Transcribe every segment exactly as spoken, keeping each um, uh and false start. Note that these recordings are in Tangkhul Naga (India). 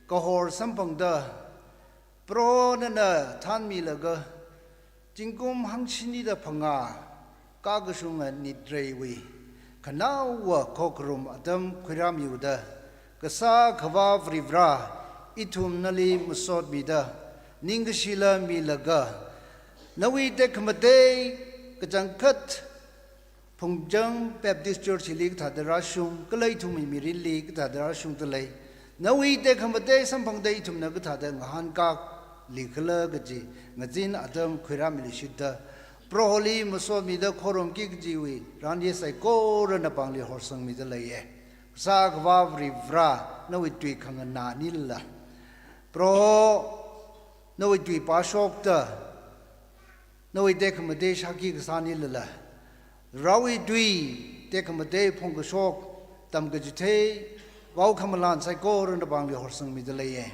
Kahor samphangda, Proho nana thanmilaga, zingkum hangshini da phangā, kakashunga nit reiwui, khanaowa khokharum atam khuirāmiuda, Kasā Akhava Varivarā, ithum nali masotmida, ningkashila milaga, nawui tekhamatei kachangkhat Phungchang Baptist Church li kathāda rāshung, kala ithumwui mirinli kathāda rāshungda lei. Nawui tekhamatei samphangda ithumna kathāda ngahānkālikhala kaji, ngazin atam khuirāmiluishitda, Proholi masotmida khorumki kajiwui ranye saikora napāngli horsangmida leiya. Kasā Akhava Varivarā, nawui tui khanganānila, Proho, nawui tui pāshokda, nawui tekhamatei shākhi kasānilala, Varewui tui tekhamatei phongkashok, tamkachithei, vaokhamalan saikora napāngli horsangmida leiya.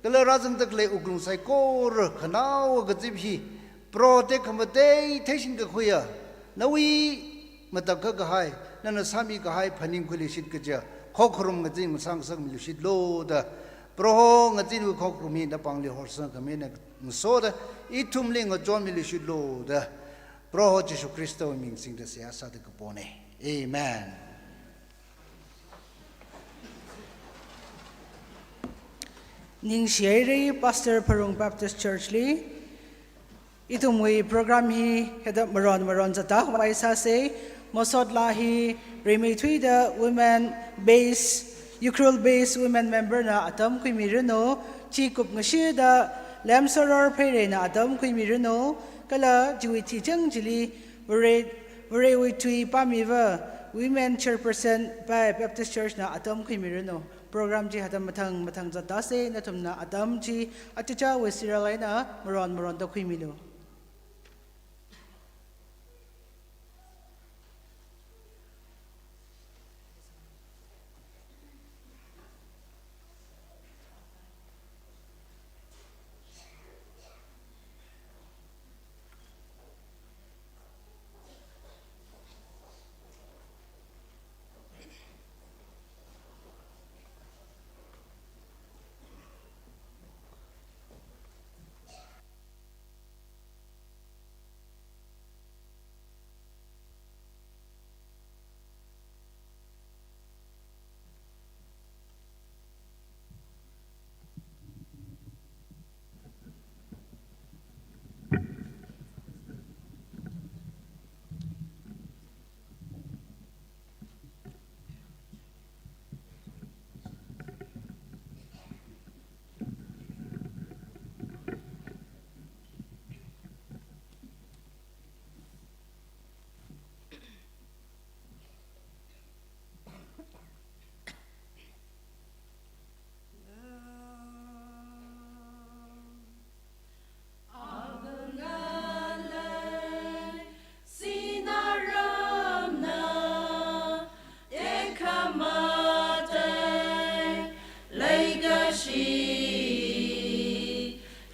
Kala rāzangda khalei wuklung saikora khanaowa kazip hi, Proho tekhamatei theishingkakhuiya, nawui matakhak kahai, nana sāmikahai phaningkhuiluishit kaja, khokharum ngazin ngasang ngasakmiluishitlu da, Proho ngazinwui khokharum hi napāngli horsangkhamina ngasoda, ithumli ngachonmiluishitlu da, Proho Jishu Khristawui ming singda seihā sāda kapona. Amen. Ningshihaira Pastor Pharung Baptist Church li, ithumwui program hi hithāda maron maron zatda khavai sāsa, masotla hi rimeithuida women base, Ukhrul base women member na atam khuimiranu, chi kupngashida Lemsoror Pheirei na atam khuimiranu, kala chiwui thuichang chili Vare, Varewui tui pāmiva women chairperson Pai Baptist Church na atam khuimiranu. Program chi hithāda mathang mathang zatdasa, nathumna atam chi achichāwui serial eina maron maronda khuimilu.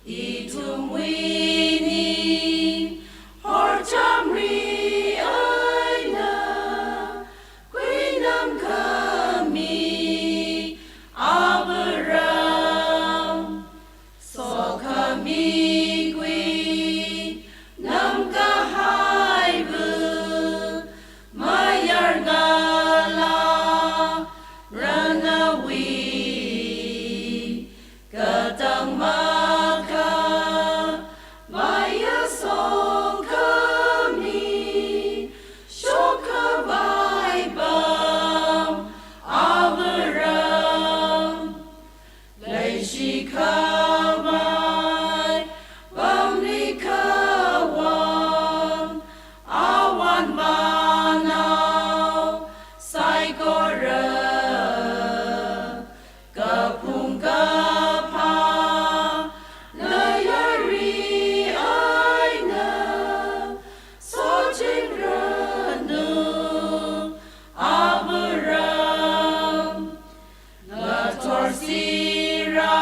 Ithumwui ning horchamri eina khuinam khami Avāram, sokhami khuinam kahaiva mayar ngala ranawui katang makha maya sokhami, shokhavai pam Avāram, leishi khavai pamli kawang awan manao saikora, kaphung kaphā layari eina sochingranu Avāram, ngathor sira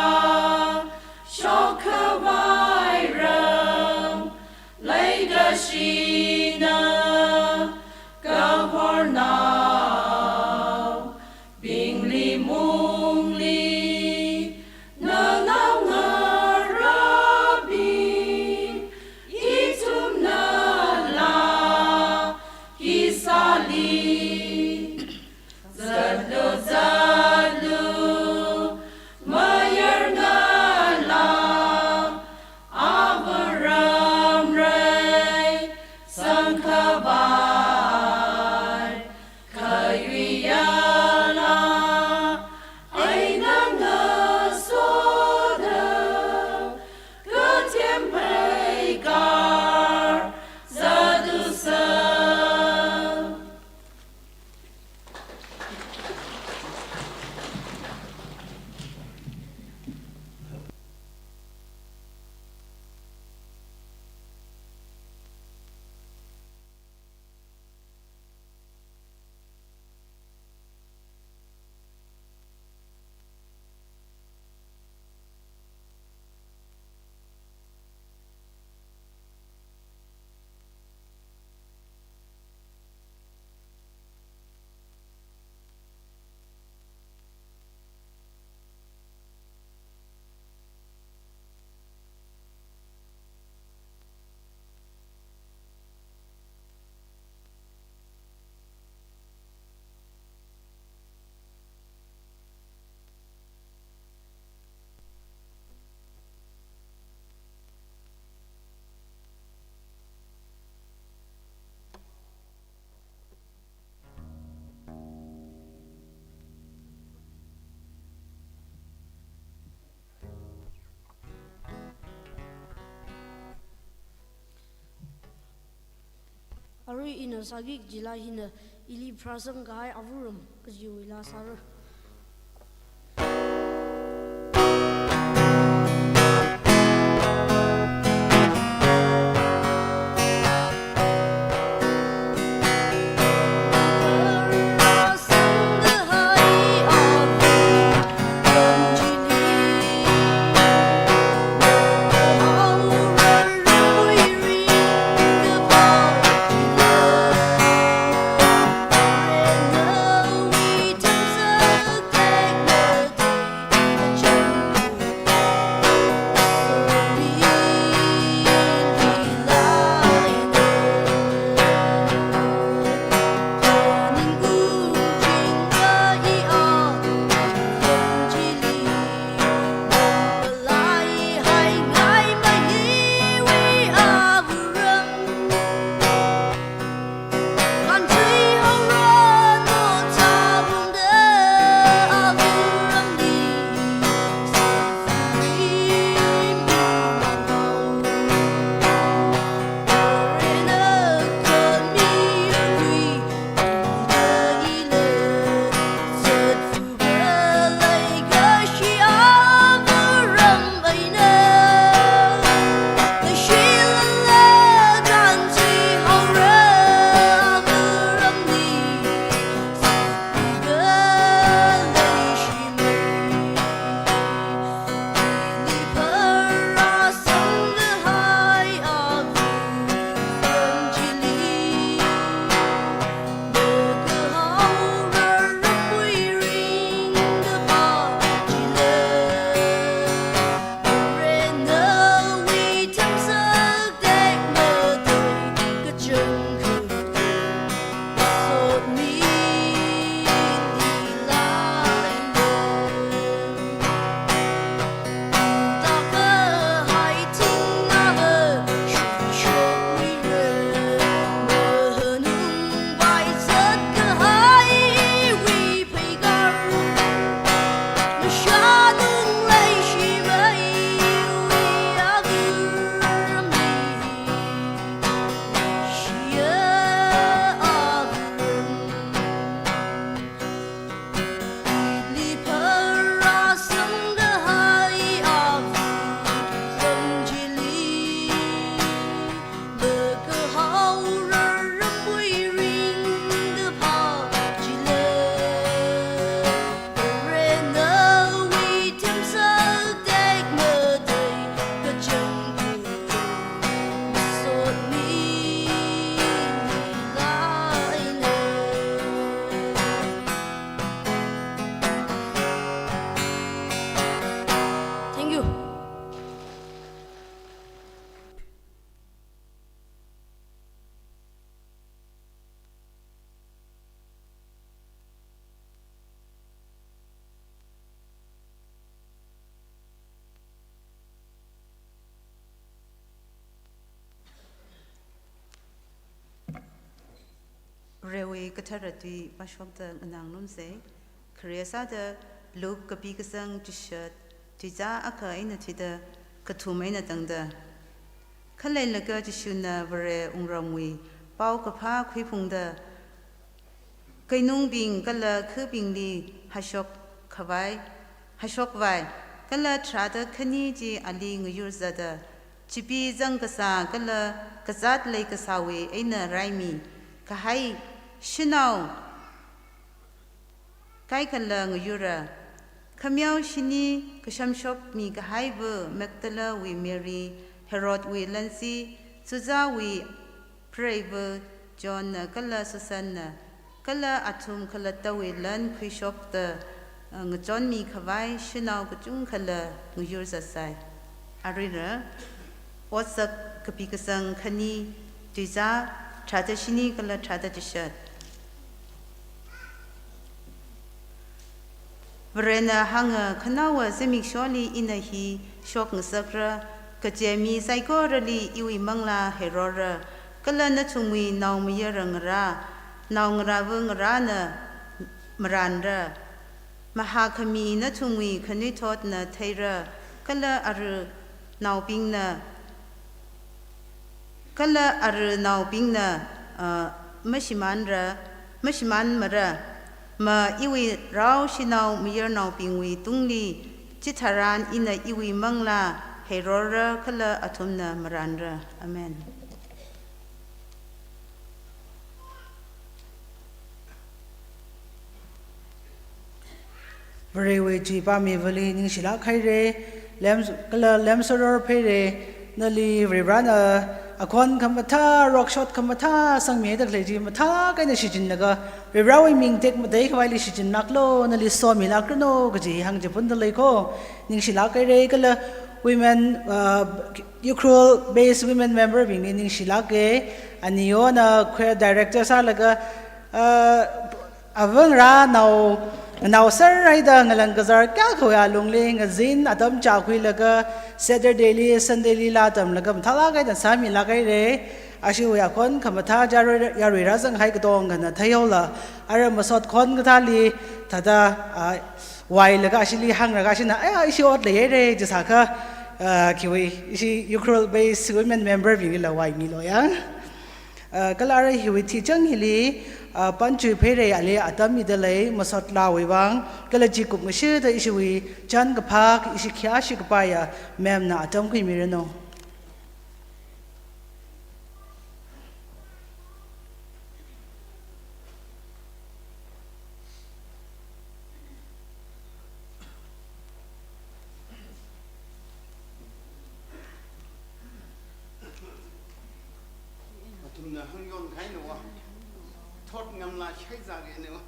Arui ina sāki kajila hina ili pharāsangkahai Avāram kajiwui laa sāra. Thank you. Varewui kathara tui pāshokta nganāngarumsa. Khare sāda Luke kapi kasang chishat, tuizā akha eina thuida kathum eina tangda. Khaleilaga Jishuna Vare wungramwui paokaphā khuiphungda, keinungbing kala khabingli hashok khavai, hashok vai, kala tharāda khani chi ali ngayurzatda, chipi zangkasā kala kazāt leikasāwui eina raimi kahai shanao kaikhala ngayura. Khameo shini kashamshokmi kahaiva Magdalawui Mary, Herodwui lansi, Chuza wui preiva Johnna kala Susanna, kala athum khalattawui lan khuishokta, uh, ngachonmi khavai shanao kachungkhala ngayurzatsai. Aruira, Otsak kapi kasang khani, tuizā, tharāda shini kala tharāda chishat. Varena hānga, khanaowa zimiksholi ina hi shokngasakra, kaje mi saikorali iwui manglā heirora, kala nathumwui naomayara ngarā, naongarāva ngarāna marānra, mahākhami nathumwui khanuithotna theira, kala arui naobingna, kala arui naobingna ah, mashimānra, mashimānmara. Ma iwui rao shanao mayarnaobingwui tungli, chitharan ina iwui manglā heirorra kala athumna marānra. Amen. Varewui chi pāmivali ningshilāk haira, lem, kala lemsoror pheira, nali Varivarana akhon khamathā, rokshot khamathā sangmida khalei chi mathālāk eina shichinlaga, Varivarawui ming tekmatei khavaili shichinlāklu, nali somilākranu kaji hāngchiphunda lei ko. Ningshilāk haira, kala women, uh, Ukhrul based women member bingli ningshilāka, ani yona choir director sālaga, uh, Avangarā nao, nao sārhaida ngalang kazār kayākhawui alungli ngazin atam chākhuilaga Saturday li, Sunday lila tamlaga mathālāk eina sāmilāk haira. Ashiwui akhon khamathā yarui, yarui rāzanghai katongana theihaola, ara masot khon kathāli thāda, ah, vailaga ashili hāngraga ashina, "Ai, ishi ot leihaira," jisākha, ah, khiwui, ishi Ukhrul based women member bingli la vaimilu ya. Ah, kala ara hiwui thichang hili, ah, panchui pheira ali atam mida lei, masot lawui vang, kala chi kupngashida ishiwui chān kaphā, ishi khayāshi kapaiya, ma'am na atam khuimiranu. Athumna hāngyon kahaina wa. Thot ngamla shaizākahaina wa.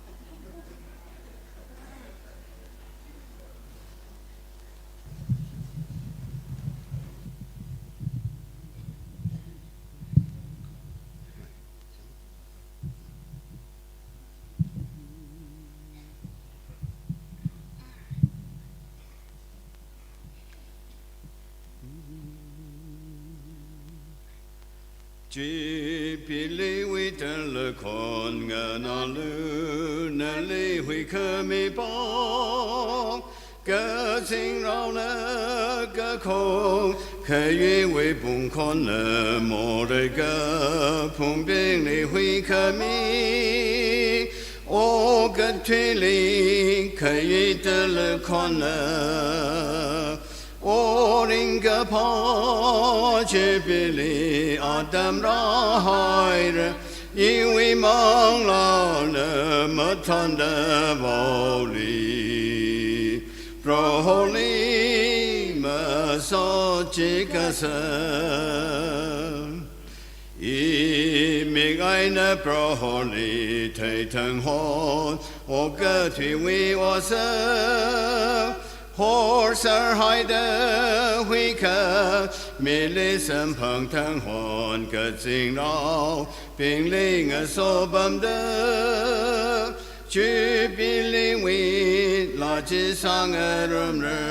Chipiliwui talakhon nganālu, nali huikhami pao, kazingraona kakhong, khayuiwui pungkhonna morei kaphungbingli huikhami, okathuili khayui talakhonna, o ringkaphā chipili atam rāhaira, iwui manglāna mathānda vaoli, Proholi masot chikasā. Imik eina Proholi theithang hon, okathuiwui otsak horsārhaida huikhamili samphangthang hon, kazingnaobingli ngasopamda, chipiliwui laa chi sāngarumra.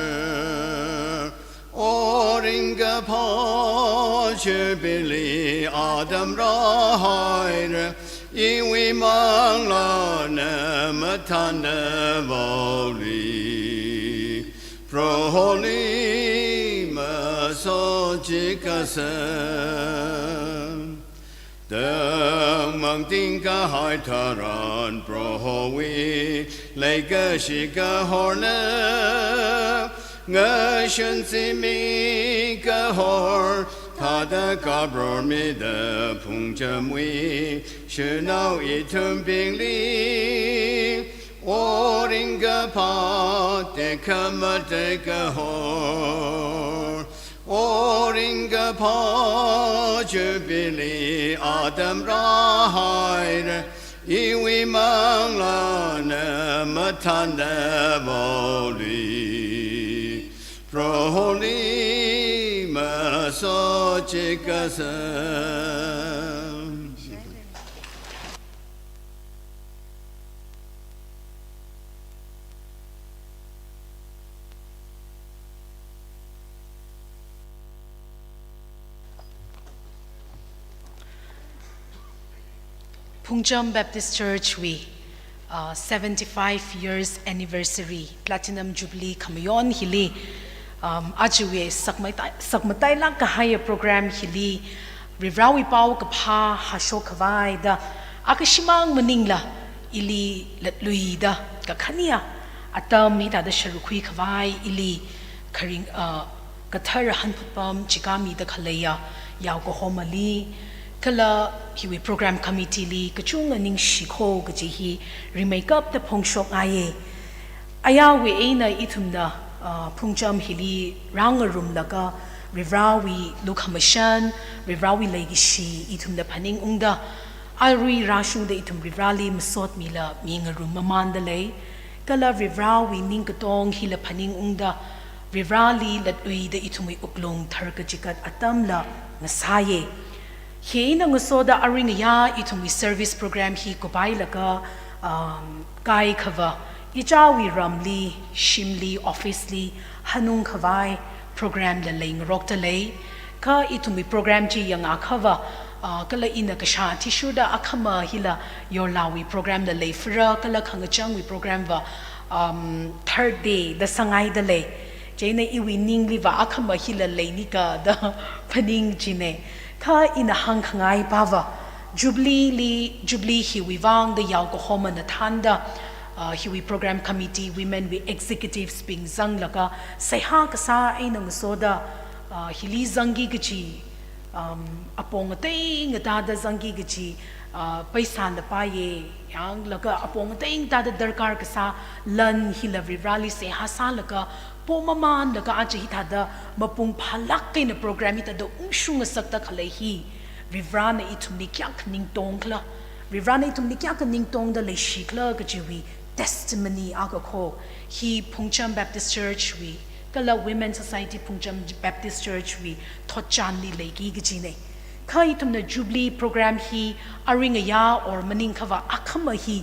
O ringkaphā chipili atam rāhaira, iwui manglāna mathānda vaoli, Proholi masot chikasā. Tangmang tingkahai tharan Prohowui leikashi kahorna, ngashun zimi kahor thāda kaprormida phungchamwui shanao ithumbingli, o ringkaphā tekhamatei kahor, o ringkaphā chipili atam rāhaira, iwui manglāna mathānda vaoli, Proholi masot chikasā. Phungcham Baptist Church wui, uh, seventy-five years anniversary, Platinum Jubilee khamayon hili, um, ajawui sakmatai, sakmatailāk kahaiya program hili, Varivarawui paokaphā hāshok khavai da, akashimang maningla ili latluida, kakhane atam hithāda sharuk khui khavai ili kharing, uh, kathara hanphut pam chika mida khaleiya yaokahomali, kala hiwui program committee li kachunga ningshiko kaji hi rimeikapta phongshok ngaiye. Ayāwui eina ithumna, uh, phungcham hili rāngarumlaga Varivarawui lukhamashan, Varivarawui leikashi ithumna phaningungda, arui rāshungda ithum Varivarali masot mila mingarum mamanda lei. Kala Varivarawui ningkatong hila phaningungda, Varivarali latluida ithumwui wuklung tharkachikat atamla ngasāye. Hi eina ngasoda aringaya ithumwui service program hi kupailaga, um, kaikhava, ichāwui ramli, shimli, office li hanung khavai program la leingarokta lei. Kha ithumwui program chi yangakhava, uh, kala ina kashā athishurda akhama hila Yorlawui program la leifira, kala khangachangwui program va, um, third day da sāngaida lei. Chieina iwui ningli va akhama hila leinika da phaning chine. Kha ina hāngkhangai pava, Jubilee li, Jubilee hiwui vangda yaokahomana thānda, uh, hiwui program committee, women wui executives bing zanglaga, seihā kasā eina ngasoda, uh, hili zangki kaji, um, apong atei ngatada zangki kaji, uh, paisa la paiye, yanglaga apong atei ngatada darkar kasā lan hila Varivarali seihā sālaga, pomamanlaga aja hithāda mapung phālāk eina program hithāda ungshung ngasakta khalei hi, Varivarana ithumli kayākha ningtong khala, Varivarana ithumli kayākha ningtongda leishi khala kajiwui testimony akha kho, hi Phungcham Baptist Church wui, kala Women Society Phungcham Baptist Church wui thotchanli leiki kajine. Kha ithumna Jubilee program hi aringaya or maningkhava akhama hi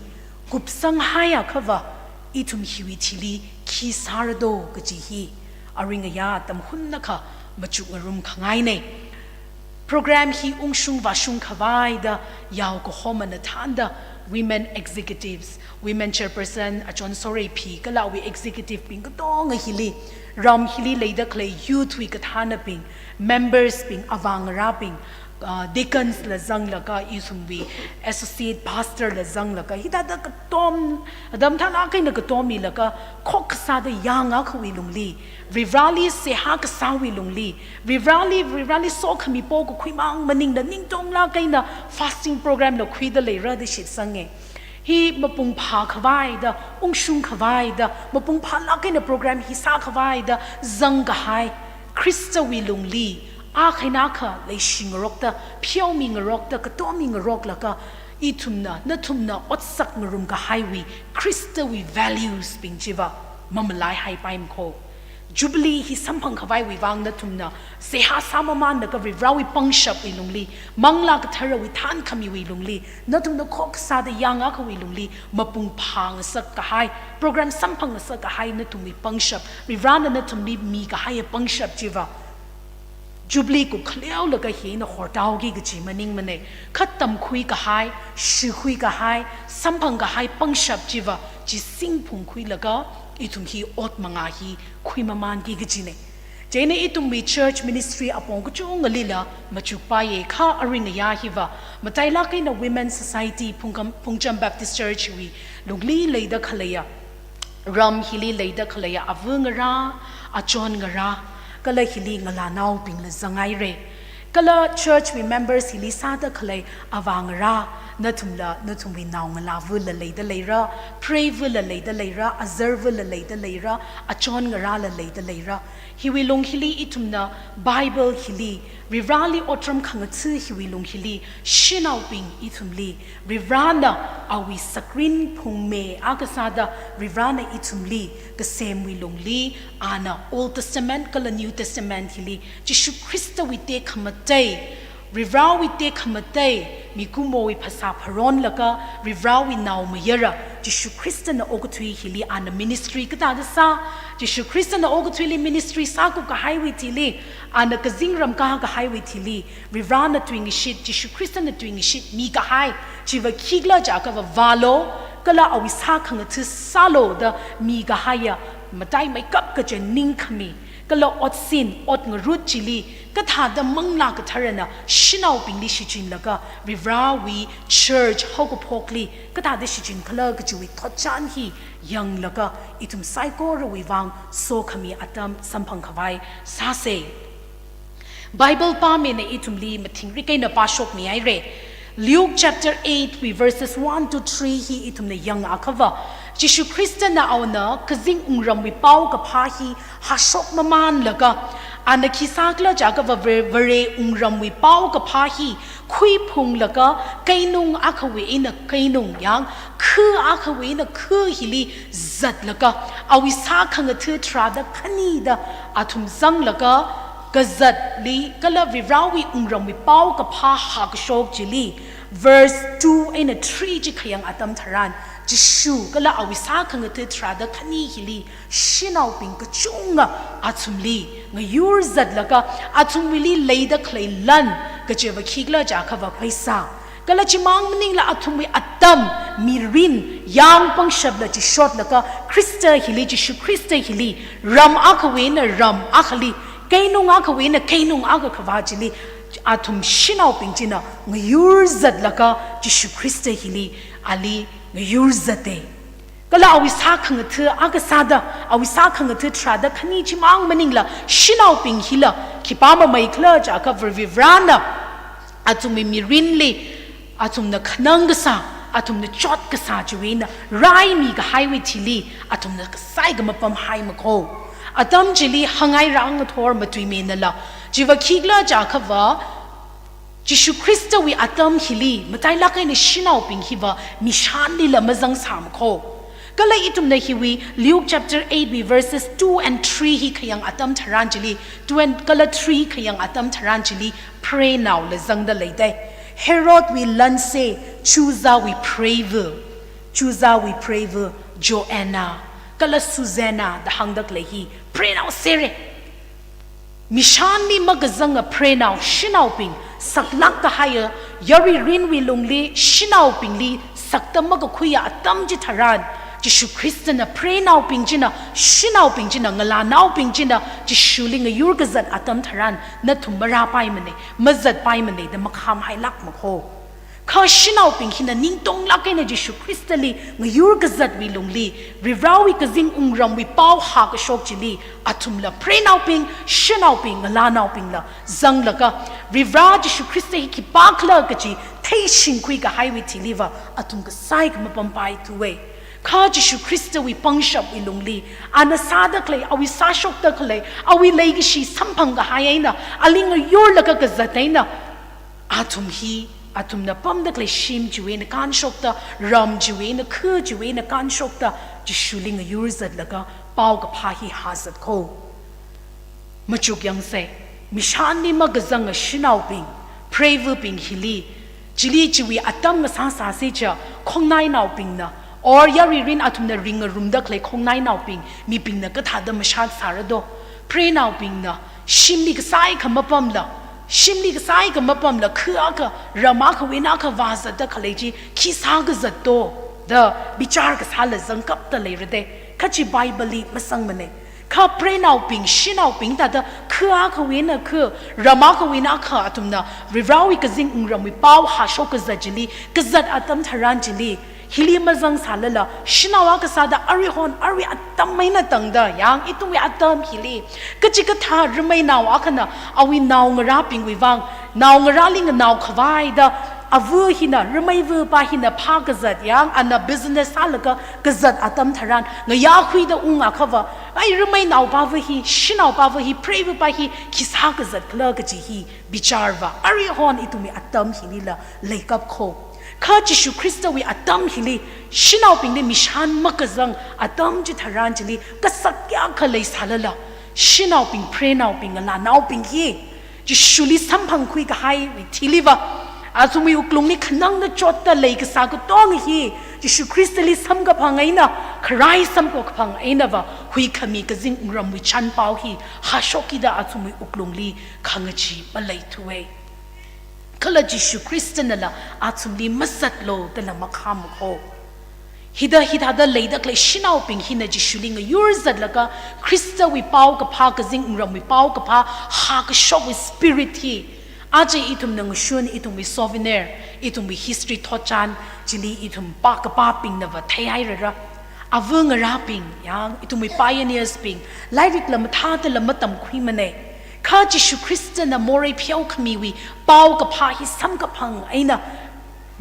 kupsanghaiakhava, ithum hiwui thili khi sāra do kaji hi aringaya atam hunnakha machukngarum khangaine. Program hi ungshung vāshung khavai da yaokahomana thānda women executives, women chairperson Achon Soreiphi kala awui executive bing katonga hili, ram hili leida khalei youth wui kathānabing, members bing, avāngarābing, uh, deacons la zanglaga, ithumwui associate pastor la zanglaga, hithāda katom, atam thālāk eina katom milaga, khokkha sāda yāngakhawui lungli, Varivarali seihā kasāwui lungli, Varivarali, Varivarali sokhami pokakhuimang maningla ningtonglāk eina fasting program la khuida leira da shitsange. Hi mapung phā khavai da, ungshung khavai da, mapung phālāk eina program hi sā khavai da zangkahai Khristawui lungli, akha eina akha leishingarokta, pheomingarokta, katommingaroklaga, ithumna, nathumna otsak ngarumkahaiwui Khristawui values bing chiva mamalaihaipai makho. Jubilee hi samphang khavaiwui vang nathumna seihā sāmamanlaga Varivarawui pangshapwui lungli, Manglā Katharawui thānkhamiwui lungli, nathumna khokkha sāda yāngakhawui lungli, mapung phāngasak kahai, program samphang ngasak kahai nathumwui pangshap, Varivarana nathumli mikahaiya pangshap chiva Jubilee kup khaleolaga hi eina hortaoki kaji maningmane. Kha tamkhui kahai, shikhui kahai, samphang kahai pangshap chiva chi singphungkhuilaga, ithum hi ot mangā hi khuimamanki kajine. Chieina ithumwui church ministry apong kachungalila machukpaiye, kha aringaya hiva matailāk eina Women Society Phungkam, Phungcham Baptist Church wui lungli leida khaleiya, ram hili leida khaleiya avāngarā, achonngarā, kala hili ngalānaobingla zanghaire. Kala church wui members hili sāda khalei avāngarā, nathumla, nathumwui naongalāvula leida leira, preivala leida leira, azarvala leida leira, achonngarāla leida leira. Hiwui lung hili ithumna Bible hili, Varivarali otram khangatha hiwui lung hili, shanaobing ithumli, Varivarana awui sakrin phungme akha sāda Varivarana ithumli kasemwui lungli, ana Old Testament kala New Testament hili Jishu Khristawui tekhamatei, Varivarawui tekhamatei, mikumowui phasā pharonlaga Varivarawui naomayara Jishu Khristana okathui hili ana ministry kathāda sā, Jishu Khristana okathuili ministry sākup kahaiwui thili, ana kazingram kākahaiwui thili, Varivarana tuingashit, Jishu Khristana tuingashit mikahai chiva khikhala jiakhava vālo, kala awui sākhangatha sālo da mikahaiya mataimeikap kaje ningkhami, kala otsin, ot ngarut chili, kathāda Manglā Katharana shanaobingli shichinlaga, Varivarāwui church haokaphokli kathāda shichinkhala kajiwui thotchan hi yanglaga, ithum saikorawui vang sokhami atam samphang khavai sāsa. Bible pāmina ithumli mathingrik eina pāshokmihaira. Luke chapter eight wui verses one to three hi ithumna yangakhava, Jishu Khristana awona kazing wungramwui paokaphā hi hāshok mamanlaga, ana khi sākhala jiakhava Vare, Vare wungramwui paokaphā hi khuiphunglaga, keinung akhawui eina keinung yang, khu akhawui eina khu hili zatlaga, awui sākhangatha tharāda khanida athum zanglaga, kazatli kala Varivarāwui wungramwui paokaphā hākashok chili, verse two eina three chi khayang atam tharan, Jishu kala awui sākhangatha tharāda khani hili shanaobing kachunga athumli ngayur zatlaga, athumwuili leida khalei lan kajiva khikhala jiakhava pheisā. Kala chimang maningla athumwui atam, mirin, yang pangshapla chishotlaga, Khrista hili, Jishu Khrista hili, ram akhawui eina ram akhali, keinung akhawui eina keinung akha khavā chili, athum shanaobing china ngayur zatlaga, Jishu Khrista hili, ali ngayur zata. Kala awui sākhangatha akha sāda, awui sākhangatha tharāda khani chimang maningla, shanaobing hila khipā mamei khala jiakha Varivarāna athumwui mirinli, athumna khanang kasā, athumna chot kasā chiwui eina raimi kahaiwui thili, athumna kasai kamapam haima kho. Atam chili hāngngaira ngathor matuimenala, chiva khikhala jiakhava, Jishu Khristawui atam hili, matailāk eina shanaobing hiva mishanlila mazangsāma kho. Kala ithumna hiwui Luke chapter eight wui verses two and three hi khayang atam tharan chili, two and kala three khayang atam tharan chili, preinaola zangda leida. Herodwui lanse, Chuza wui preiva, Chuza wui preiva, Joanna, kala Susanna da hāngda khalei hi, preinao sera. Mishanli makazanga preinao shanaobing, saklāk kahaiya, yarui rinwui lungli shanaobingli sakta makakhuiya atam chitharan, Jishu Khristana preinaobing china, shanaobing china, ngalānaobing china, Jishuli ngayur kazat atam tharan, nathum marāpaimana, mazatpaimana da makham hailākma kho. Kha shanaobing hina ningtonglāk eina Jishu Khristali ngayur kazatwui lungli, Varivarāwui kazing wungramwui pao hākashok chili, athumla preinaobing, shanaobing, ngalānaobingla zanglaga, Varivarā Jishu Khrista hi khipākhala kaji theishingkhui kahaiwui thiliva, athum kasai kamapam paithuwa. Kha Jishu Khristawui pangshapwui lungli, ana sāda khalei, awui sāshokda khalei, awui leikashi samphang kahai eina, ali ngayurlaga kazat eina, athum hi, athumna pamda khalei shim chiwui eina kanshokta, ram chiwui eina, khu chiwui eina kanshokta, Jishuli ngayur zatlaga, paokaphā hi hāzat kho. Machuk yangsa, mishanli makazanga shanaobing, preivabing hili, chili chiwui atam ngasāsāsi cha, khongnainaobingna, or yarui rin athumna ringngarumda khalei khongnainaobing, mibingna kathāda mashat sāra do. Preinaobingna, shimli kasai khamapamla, shimli kasai khamapamla, khu akha, ram akhawui eina akha vāzatda khalei chi, khi sākazat do, da bichar kasāla zangkapta leira da, kha chi Bible li masangmana. Kha preinaobing, shanaobing thāda, khu akhawui eina khu, ram akhawui eina akha athumna, Varivarāwui kazing wungramwui pao hāshok kazat chili, kazat atam tharan chili, hili mazangsālala, shanao akha sāda aruihon, arui atam eina tangda, yang ithumwui atam hili, kachikathā rameinao akhana, awui naongarābingwui vang, naongarāli nganao khavai da, ava hina, rameiva pa hina phākazat yang, ana business sālaga kazat atam tharan, ngayākhuida ungakhava, ai rameinao pava hi, shanao pava hi, preiva pa hi, khi sākazat khala kaji hi, bicharva, aruihon ithumwui atam hilila leikap kho. Kha Jishu Khristawui atam hili, shanaobingli mishan makazang atam chitharan chili, kasak kayākha leisālala, shanaobing, preinaobing, ngalānaobing hi, Jishuli samphangkhui kahaiwui thiliva, athumwui wuklungli khanangda chotda leikasā katonga hi, Jishu Khristali samkaphang eina, kharai samkaphang einava, huikhami kazing wungramwui chanpao hi, hāshokkida athumwui wuklungli khangachee maleithuwa. Kala Jishu Khristanala athumli mazatlu dala makhāma kho. Hithāda, hithāda leida khalei shanaobing hina Jishuli ngayur zatlaga, Khristawui paokaphā, kazing wungramwui paokaphā hākashokwui spirit hi aja ithumna ngashun, ithumwui souvenir, ithumwui history thotchan chili ithum pā kapābingnava theihairara. Ava ngarābing, ya, ithumwui pioneers bing, lairikla mathāda la matamkhuimana. Kha Jishu Khristana morei pheokhamiwui paokaphā hi samkaphang eina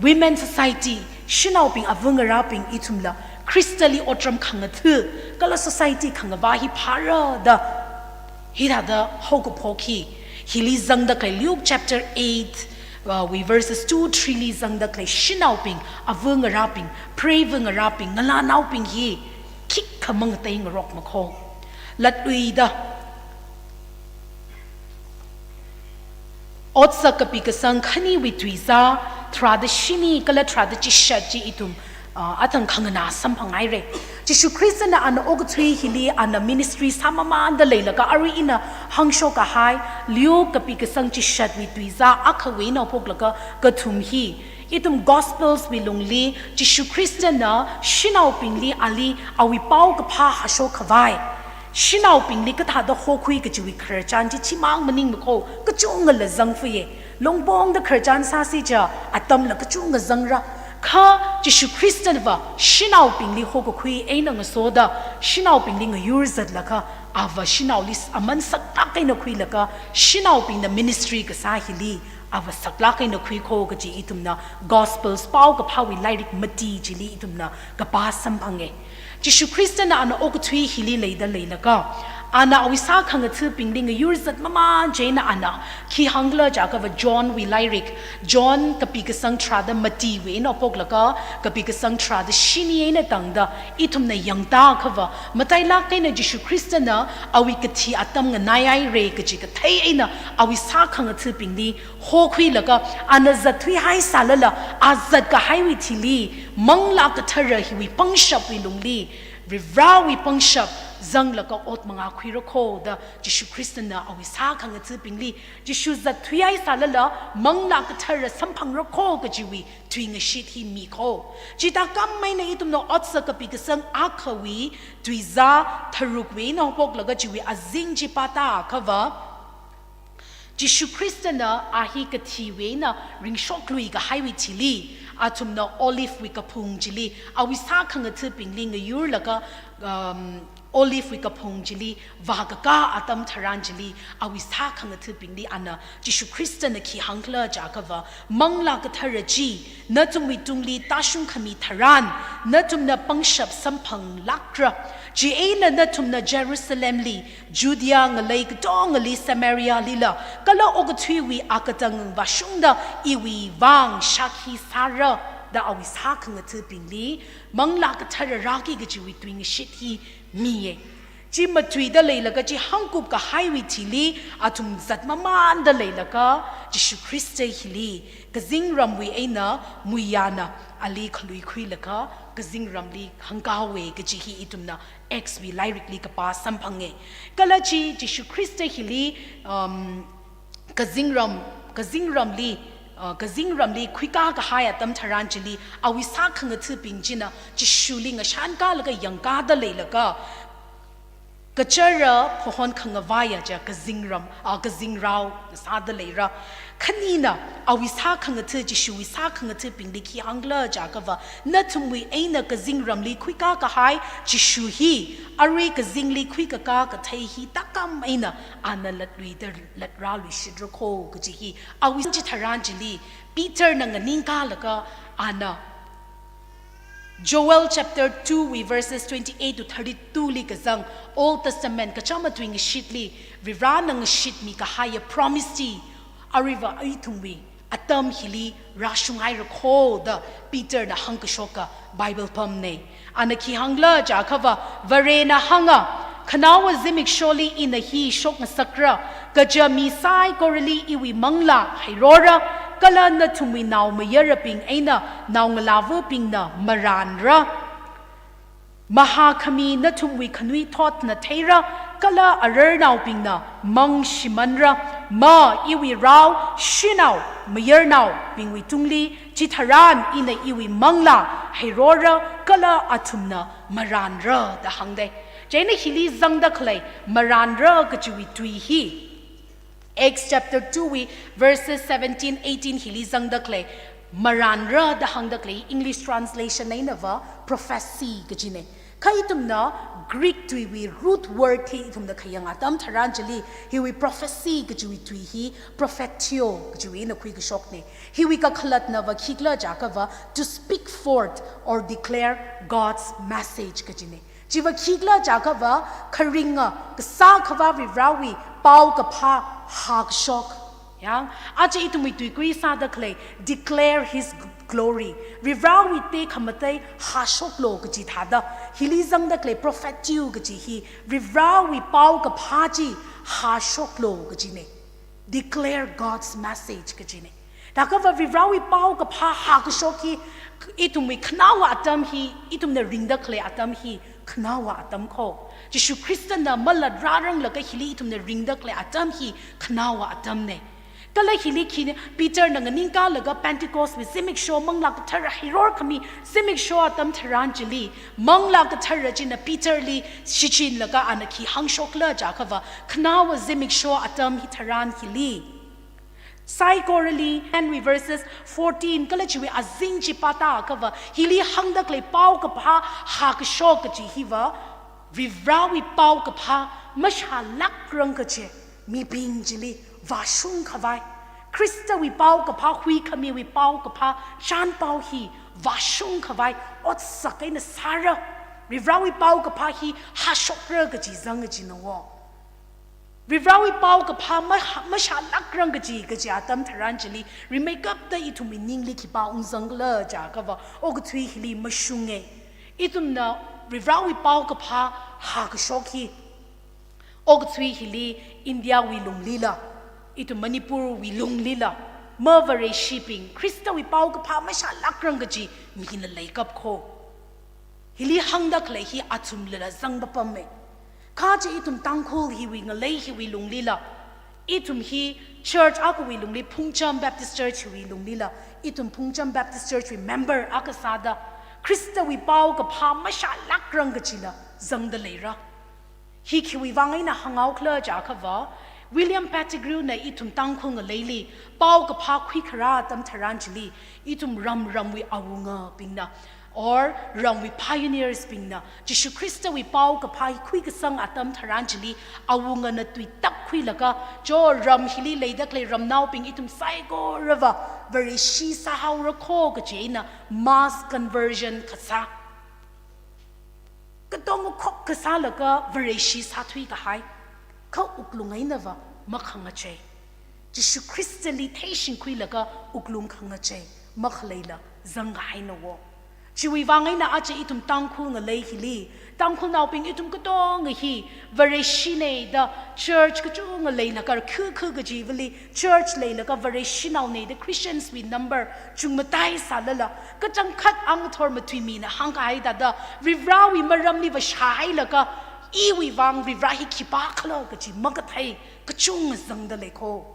Women Society, shanaobing, ava ngarābing ithumla Khristali otram khangatha kala society khangavā hi phāra da, hithāda haokaphok hi, hili zangda khalei Luke chapter eight, uh, wui verses two, three li zangda khalei shanaobing, ava ngarābing, preiva ngarābing, ngalānaobing hi khikha mangateingarokma kho. Latluida Otsak kapi kasang khaniwui tuizā, tharāda shini kala tharāda chishat chi ithum, ah, athang khanganā samphanghaira. Jishu Khristana ana okathui hili ana ministry sāmamanda leilaga arui ina hāngshok kahai, Luke kapi kasang chishatwui tuizā akhawui eina phoklaga kathum hi, ithum Gospels wui lungli Jishu Khristana shanaobingli ali awui paokaphā hāshok khavai, shanaobingli kathāda hokhui kajiwui khararchan chi chimang maningma kho, kachungkhala zangfaya. Longpongda khararchan sāsi ja atamla kachungkha zangra. Kha Jishu Khristava shanaobingli hokakhui eina ngasoda, shanaobingli ngayur zatlaga, ava shanaoli s-, aman saklāk eina khuilaga, shanaobingna ministry kasā hili ava saklāk eina khui kho kaji ithumna Gospels, paokaphāwui lairik mati chili ithumna kapā samphange. Jishu Khristana ana okathui hili leida leilaga, ana awui sākhangathabingli ngayur zatmaman chieina ana khi hāngkhala jiakhava Johnwui lairik, John kapi kasang tharāda matiwui eina phoklaga kapi kasang tharāda shini eina tangda ithumna yangtākhava, matailāk eina Jishu Khristana awui kathi atam nganaihaira kaji kathei eina awui sākhangathabingli hokhuilaga, ana zatthuihai sālala, a zatkahaiwui thili, Manglā Kathara hiwui pangshapwui lungli, Varivarāwui pangshap zanglaga ot mangā khuira kho da Jishu Khristana awui sākhangathabingli, Jishu zatthuihai sālala, Manglā Kathara samphangra kho kajiwui tuingashit hi mi kho. Chithākam eina ithumna Otsak kapi kasang akhawui tuizā tharukwui eina phoklaga chiwui azing chi pātākhava, Jishu Khristana a hi kathiwui eina ringshoklui kahaiwui thili, athumna Olivewui kaphung chili, awui sākhangathabingli ngayurlaga, um, Olivewui kaphung chili vākakā atam tharan chili, awui sākhangathabingli ana Jishu Khristana khi hāngkhala jiakhava, Manglā Kathara chi nathumwui tungli tāshungkhami tharan, nathumna pangshap samphanglākra. Chieina nathumna Jerusalemli, Judea ngalei katongali, Samarialila, kala okathuiwui akatang vāshungda iwui vang shākhi sāra da awui sākhangathabingli Manglā Kathara rāki kajiwui tuingashit hi miye. Chi matuida leilaga chi hāngkup kahaiwui thili athum zatmamanda leilaga Jishu Khrista hili kazingramwui eina muiyana ali khalui khuilaga kazingramli hāngkahaowe kaji hi ithumna Actswui lairikli kapā samphange. Kala chi Jishu Khrista hili, um, kazingram, kazingramli, uh, kazingramli khuikā kahai atam tharan chili, awui sākhangathabing china Jishuli ngashankālaga yangkāda leilaga, kachara phahon khangavaiya ja kazingram, ah, kazingrao sāda leira. Khanina awui sākhangatha, Jishuwui sākhangathabingli khi hāngkhala jiakhava, nathumwui eina kazingramli khuikā kahai Jishu hi, arui kazingli khuikakā kathei hi tākam eina ana latluida latrāluishitra kho kaji hi. Awui chitharan chili, Peterna nganingkālaga ana Joel chapter two wui verses twenty-eight to thirty-two li kazang, Old Testament kachama tuingashitli, Varivarāna ngashitmi kahaiya promise chi, aruiva ithumwui atam hili rāshunghaira kho da Peterna hāngkashoka Bible pamne. Ana khi hāngkhala jiakhava, Varena hānga, khanaowa zimiksholi ina hi shokngasakra, kaja mi saikorali iwui manglā hairora, kala nathumwui naomayarabing eina naongalāvabingna marānra. Mahākhami nathumwui khanuithotna theira, Kala ararnaobingna mang shimanra, ma iwui rao, shanao, mayarnaobingwui tungli, chitharan ina iwui manglā heirora, kala athumna marānra da hāngdei. Chieina hili zangda khalei marānra kajiwui tui hi Acts chapter two wui verses seventeen, eighteen hili zangda khalei, marānra da hāngda khalei English translation einava prophecy kajine. Kha ithumna Greek tuiwui root word hi ithumna khayang atam tharan chili, hiwui prophecy kajiwui tui hi prophetio kajiwui eina khuikashokne. Hiwui kakhalatnava khikhala jiakhava to speak forth or declare God's message kajine. Chiva khikhala jiakhava kharinga kasā khavā Varivarāwui paokaphā hākashok. Yang, aja ithumwui tuikui sāda khalei declare his glory. Varivarāwui tekhamatei hāshoklu kaji thāda. Hili zangda khalei prophetio kaji hi Varivarāwui paokaphā chi hāshoklu kajine. Declare God's message kajine. Thākhava Varivarāwui paokaphā hākashok hi ithumwui khanaowa atam hi, ithumna ringda khalei atam hi khanaowa atam kho. Jishu Khristana malat rāranglaga hili ithumna ringda khalei atam hi khanaowa atamne. Kala hili khine, Peterna nganingkalaga Pentecost wui zimiksho Manglā Kathara heiror khami zimiksho atam tharan chili, Manglā Kathara china Peterli shichinlaga ana khi hāngshokhala jiakhava, khanaowa zimiksho atam hitharan hili. Saikorali, Acts wui verses fourteen, kala chiwui azing chi pāta akhava, hili hāngda khalei paokaphā hākashok kaji hiva, Varivarāwui paokaphā mashālākrang kaji, mibing chili vāshung khavai. Khristawui paokaphā, huikhamiwui paokaphā, chānpao hi vāshung khavai otsak eina sāra. Varivarāwui paokaphā hi hāshokra kaji zanga china wo. Varivarāwui paokaphā ma-, mashālākrang kaji, kaji atam tharan chili, rimeikapta ithumwui ningli khipā ungzangkhala jiakhava, okathui hili mashunge. Ithumna Varivarāwui paokaphā hākashok hi, okathui hili India wui lunglila, ithum Manipur wui lunglila, mavareishibing, Khristawui paokaphā mashālākrang kaji mina leikap kho. Hili hāngda khalei hi athumlila zangpapamme. Kha chi ithum Tangkhul hiwui ngalei hiwui lunglila, ithum hi church akhawui lungli Phungcham Baptist Church hiwui lunglila, ithum Phungcham Baptist Church wui member akha sāda, Khristawui paokaphā mashālākrang kajila zangda leira. Hi khiwui vang eina hānghaokhala jiakhava, William Pettigrew na ithum Tangkhul ngaleili paokaphā khuikharā atam tharan chili, ithum ram ramwui awungabingna, or ramwui pioneers bingna, Jishu Khristawui paokaphā hi khuikasang atam tharan chili, awungana tuitap khuilaga, cho ram hili leida khalei ramnaobing ithum saikorava Vareshi sāhaora kho kaji eina mass conversion kasā. Katonga khok kasālaga Vareshi sāthui kahai. Kha wuklung einava makhangachei. Jishu Khristali theishing khuilaga wuklung khangachei, makhaleila zang kahaina wo. Chiwui vang eina aja ithum Tangkhul ngalei hili, Tangkhulnaobing ithum katonga hi Vareshine da church kachunga leilaga, khukhu kajivali church leilaga Vareshinaone da Christians wui number chungmatai sālala, kachangkhat angthor matui mina hāngkahai thāda, Varivarāwui maramli vāshāhailaga, iwui vang Varivarā hi khipākhala kaji makathei kachunga zangda lei kho.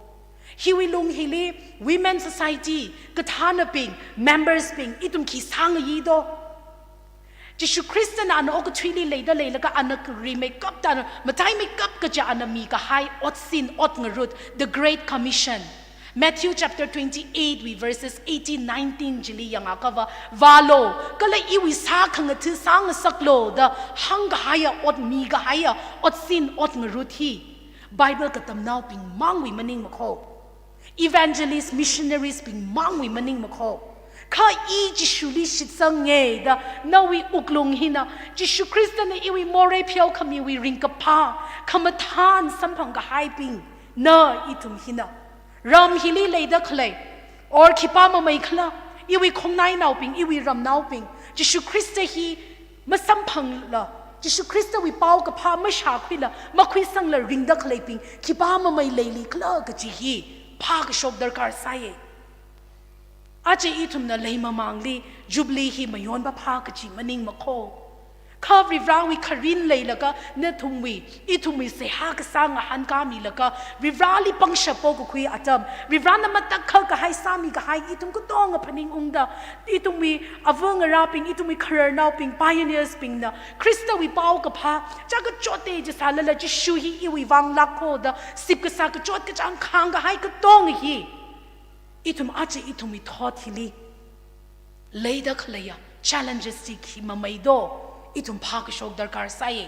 Hiwui lung hili Women Society, kathānabing, members bing, ithum khi sāngayi do? Jishu Khristana ana okathuili leida leilaga ana rimeikapta, ana mataimeikap kaja ana mikahai otsin otngarut, the Great Commission. Matthew chapter twenty-eight wui verses eighteen, nineteen chili yangakhava, vālu, kala iwui sākhangatha sāngasaklu da hāngkahaiya ot, mikahaiya otsin otngarut hi Bible katamnaobing mangwui maningmakho. Evangelist, missionaries bing mangwui maningmakho. Kha i Jishuli shitsange da nawui wuklung hina, Jishu Khristana iwui morei pheokhamiwui ringkaphā, khamathān samphang kahaibingna ithum hina. Ram hili leida khalei, or khipā mameikhala, iwui khongnainaobing, iwui ramnaobing, Jishu Khrista hi masamphangla, Jishu Khristawui paokaphā mashākhuila, makhuisangla ringda khaleibing khipā mamei leilikhala kaji hi phākashok darkar sāye. Aja ithumna leimamangli Jubilee hi mayonpaphā kaji maningmakho. Kha Varivarawui kharin leilaga nathumwui, ithumwui seihā kasā ngahānkāmilaga, Varivarali pangshap pokakhui atam, Varivarana matakhak kahai sāmikahai ithum katonga phaningungda, ithumwui ava ngarābing, ithumwui khararnaobing, pioneers bingna Khristawui paokaphā chākachot chi sālala Jishu hi iwui vang lākkho da sip kasā kachot kachāng khāngkahai katonga hi, ithum aja ithumwui thot hili leida khaleiya challenges chi khi mamei do, ithum phākashok darkar sāya.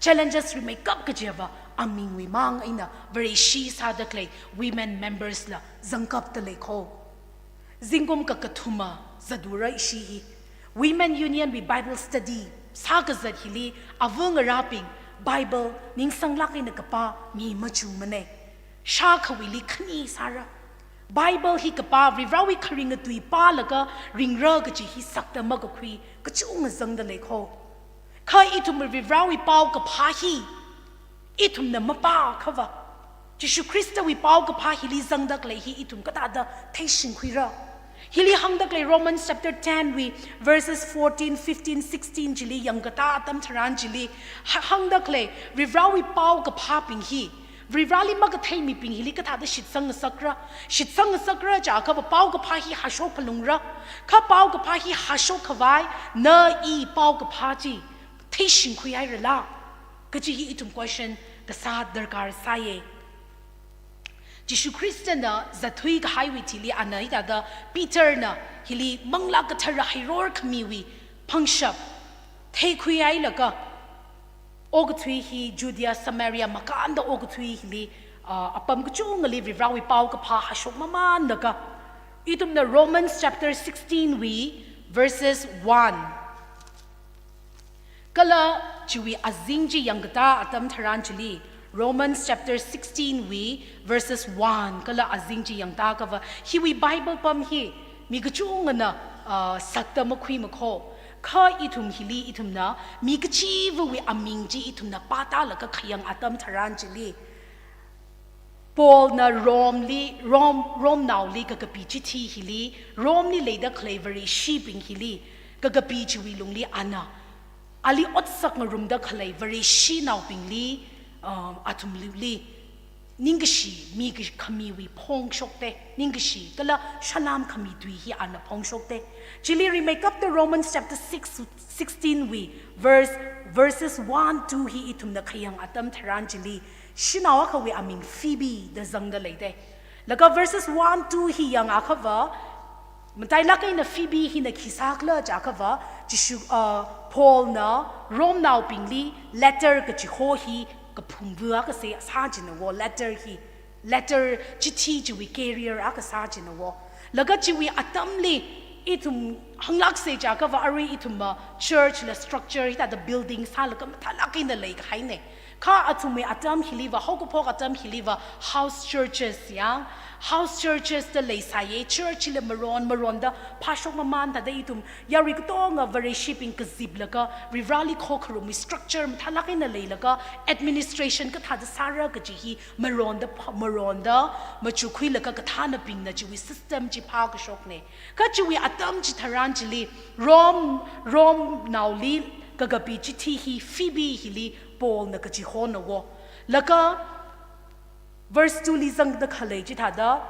Challenges rimeikap kajiva amingwui māng eina Vareshi sāda khalei women members la zangkapta leikho. Zingkum kakathuma zatura ishi hi Women Union wui Bible study sākazat hili ava ngarābing Bible ningsanglāk eina kapā mi machungmana. Shākhawuili khani sāra. Bible hi kapā, Varivarawui kharinga tui pālaga ringra kaji hi sakta makakhui kachunga zangda leikho. Kha ithum Varivarawui paokaphā hi ithumna mapākhava, Jishu Khristawui paokaphā hili zangda khalei hi ithum kathāda theishingkhuira. Hili hāngda khalei Romans chapter ten wui verses fourteen, fifteen, sixteen chili yangkatā atam tharan chili ha-, hāngda khalei Varivarawui paokaphābing hi, Varivarali makathei mibing hili kathāda shitsang ngasakra. Shitsang ngasakra jiakhava paokaphā hi hashok phalungra. Kha paokaphā hi hashok khavai, na i paokaphā chi theishingkhuihairala kaji hi ithum question kasā darkar sāya. Jishu Khristana zatthui kahaiwui thili ana hithāda Peterna hili Manglā Kathara hairor khamiwui pangshap theikhuihailaga, okathui hi Judea, Samaria makānda okathui hili, ah, apam kachungali Varivarawui paokaphā hashok mamānlaga, ithumna Romans chapter sixteen wui verses one kala chiwui azing chi yangkatā atam tharan chili, Romans chapter sixteen wui verses one kala azing chi yangtā kava, hiwui Bible pam hi mi kachungana, ah, sakta makhuimakho. Kha ithum hili ithumna mi kachivawui aming chi ithumna pātālaga khayang atam tharan chili, Paulna Romeli, Rom, Romnaoli kakapi chithi hili, Romeli leida khalei Vareshibing hili kakapi chiwui lungli ana, ali otsak ngarumda khalei Vareshinaobingli, um, athumli ningkashi mi kash-, khamiwui phongshokta, ningkashi kala shalom khami tui hi ana phongshokta. Chili rimeikapta Romans chapter six, sixteen wui verse, verses one, two hi ithumna khayang atam tharan chili, shanao akhawui aming Phoebe da zangda leida. Laga verses one, two hi yangakhava, matailāk eina Phoebe hina khi sākhala jiakhava, Jishu, uh, Paulna Romnaobingli letter kachiho hi kaphungva akha sā, sā jina wo, letter hi, letter chithi chiwui carrier akha sā jina wo. Laga chiwui atamli ithum hānglāksa jiakhava arui ithum ma church la structure hithāda building sālaga mathālāk eina leikahaina. Kha athumwui atam hiliva, haokaphok atam hiliva house churches yang, house churches da leisāya, church hila maron maronda phāshok mamān thāda ithum yarui katonga Vareshibing kaziplaga Varivarali khokharumwui structure mathālāk eina leilaga administration kathāda sāra kaji hi maronda pha-, maronda machukkhuilaga kathānabingna chiwui system chi phākashokna. Kha chiwui atam chitharan chili Rom, Romnaoli kakapi chithi hi Phoebe hili Paulna kachihona wo. Laga verse two li zangda khalei chithāda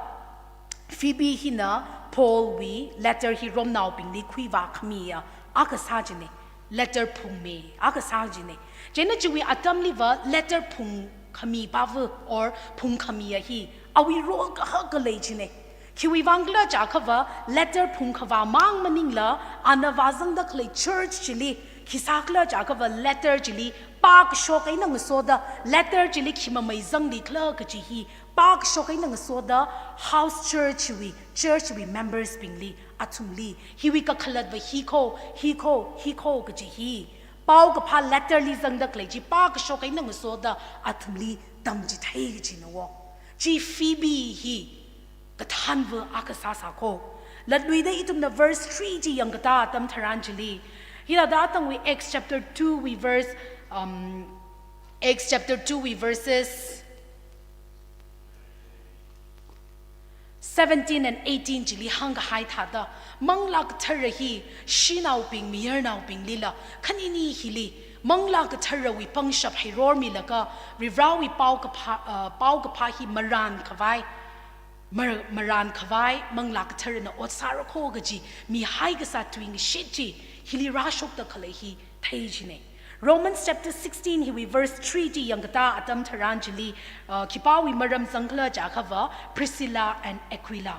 Phoebe hina Paulwui letter hi Romnaobingli khuivā khamiya akha sā jina. Letter phungmi akha sā jina. Chieina chiwui atamliva letter phungkhami pava or phungkhamiya hi awui role kahaka lei jina. Khiwui vangkhala jiakhava letter phungkhavā māng maningla, ana vāzangda khalei church chili khi sākhala jiakhava letter chili pākashok eina ngasoda, letter chili khi mamei zanglikhala kaji hi pākashok eina ngasoda, house church wui, church wui members bingli, athumli, hiwui kakhalatva hikho, hikho, hikho kaji hi paokaphā letter li zangda khalei chi pākashok eina ngasoda athumli tamchithei kajina wo. Chi Phoebe hi kathānva akha sāsākho. Latluida ithumna verse three chi yangkatā atam tharan chili, hithāda atangwui Acts chapter two wui verse, um, Acts chapter two wui verses seventeen and eighteen chili hāngkahai thāda, Manglā Kathara hi shanaobing, mayarnaobinglila, khanini hili, Manglā Katharawui pangshap heirormilaga, Varivarāwui paokaphā, uh, paokaphā hi marānkhavai, mar-, marānkhavai, Manglā Katharana ot sāra kho kaji, mihai kasā tuingashit chi, hili rāshokda khalei hi theichinei. Romans chapter sixteen hiwui verse three chi yangkatā atam tharan chili, uh, khipāwui maram zangkhala jiakhava, Priscilla and Aquila.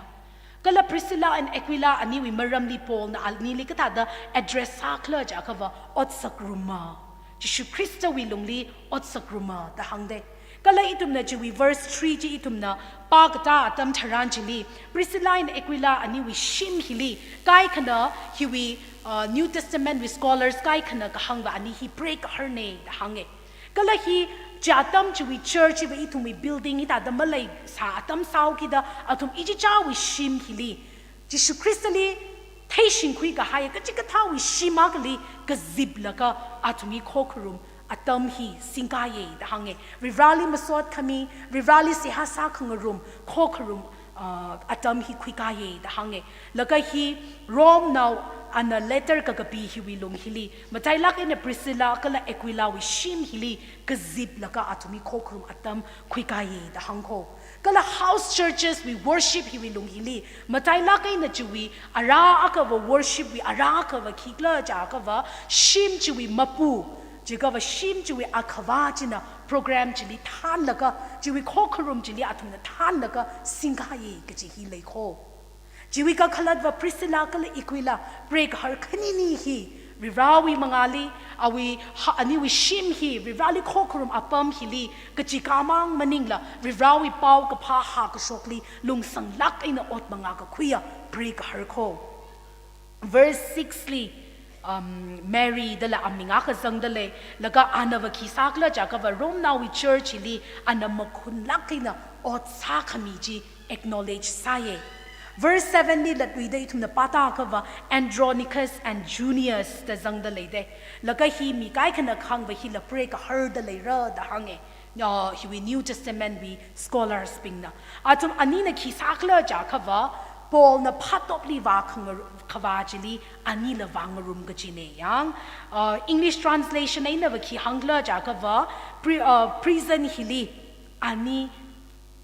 Kala Priscilla and Aquila aniwui maramli Paulna anili kathāda address sākhala jiakhava, otsak ruma. Jishu Khristawui lungli otsak ruma da hāngdei. Kala ithumna chiwui verse three chi ithumna pākatā atam tharan chili, Priscilla and Aquila aniwui shim hili, kaikhana hiwui, uh, New Testament wui scholars kaikhana kahāngva ani hi preigahar nei da hānge. Kala hi chi atam chiwui church hiva ithumwui building hithāda maleisā atam sāhaokida athum ichichāwui shim hili, Jishu Khristali theishingkhui kahai kachikathāwui shim akhali kaziplaga athumwui khokharum atam hi singkāye da hānge. Varivarāli masot khami, Varivarāli seihā sākhangarum, khokharum, uh, atam hi khuikāye da hānge. Laga hi Romenao ana letter kakapi hiwui lung hili, matailāk eina Priscilla kala Aquilawui shim hili kaziplaga athumwui khokharum atam khuikāye da hāng kho. Kala house churches wui worship hiwui lung hili, matailāk eina chiwui arā akhava worship wui arā akhava khikhala jiakhava, shim chiwui mapu, jiakhava shim chiwui akhava china program chili thānlaga, chiwui khokharum chili athumna thānlaga singkāye kaji hi lei kho. Chiwui kakhalatva Priscilla kala Aquila preigahar khanini hi, Varivarāwui mangāli, awui ha-, aniwui shim hi, Varivarāli khokharum apam hili, kachikāmang maningla, Varivarāwui paokaphā hākashokli, lungsanglāk eina ot mangā kakhuiya, preigahar kho. Verse six li, um, Mary dala aming akha zangda lei, laga anava khi sākhala jiakhava Romenaowui church hili, ana makhunlāk eina ot sākhami chi acknowledge sāye. Verse seven li latluida ithumna pātākhava Andronicus and Junias da zangda leidei. Laga hi mi kaikhana kahāngva hila preigaharda leira da hānge. Uh, hiwui New Testament wui scholars bingna. Athum anina khi sākhala jiakhava, Paulna phatopli vākhangar-, khavā chili anila vāngarum kajine yang. Uh, English translation einava khi hāngkhala jiakhava, pri-, uh, prison hili ani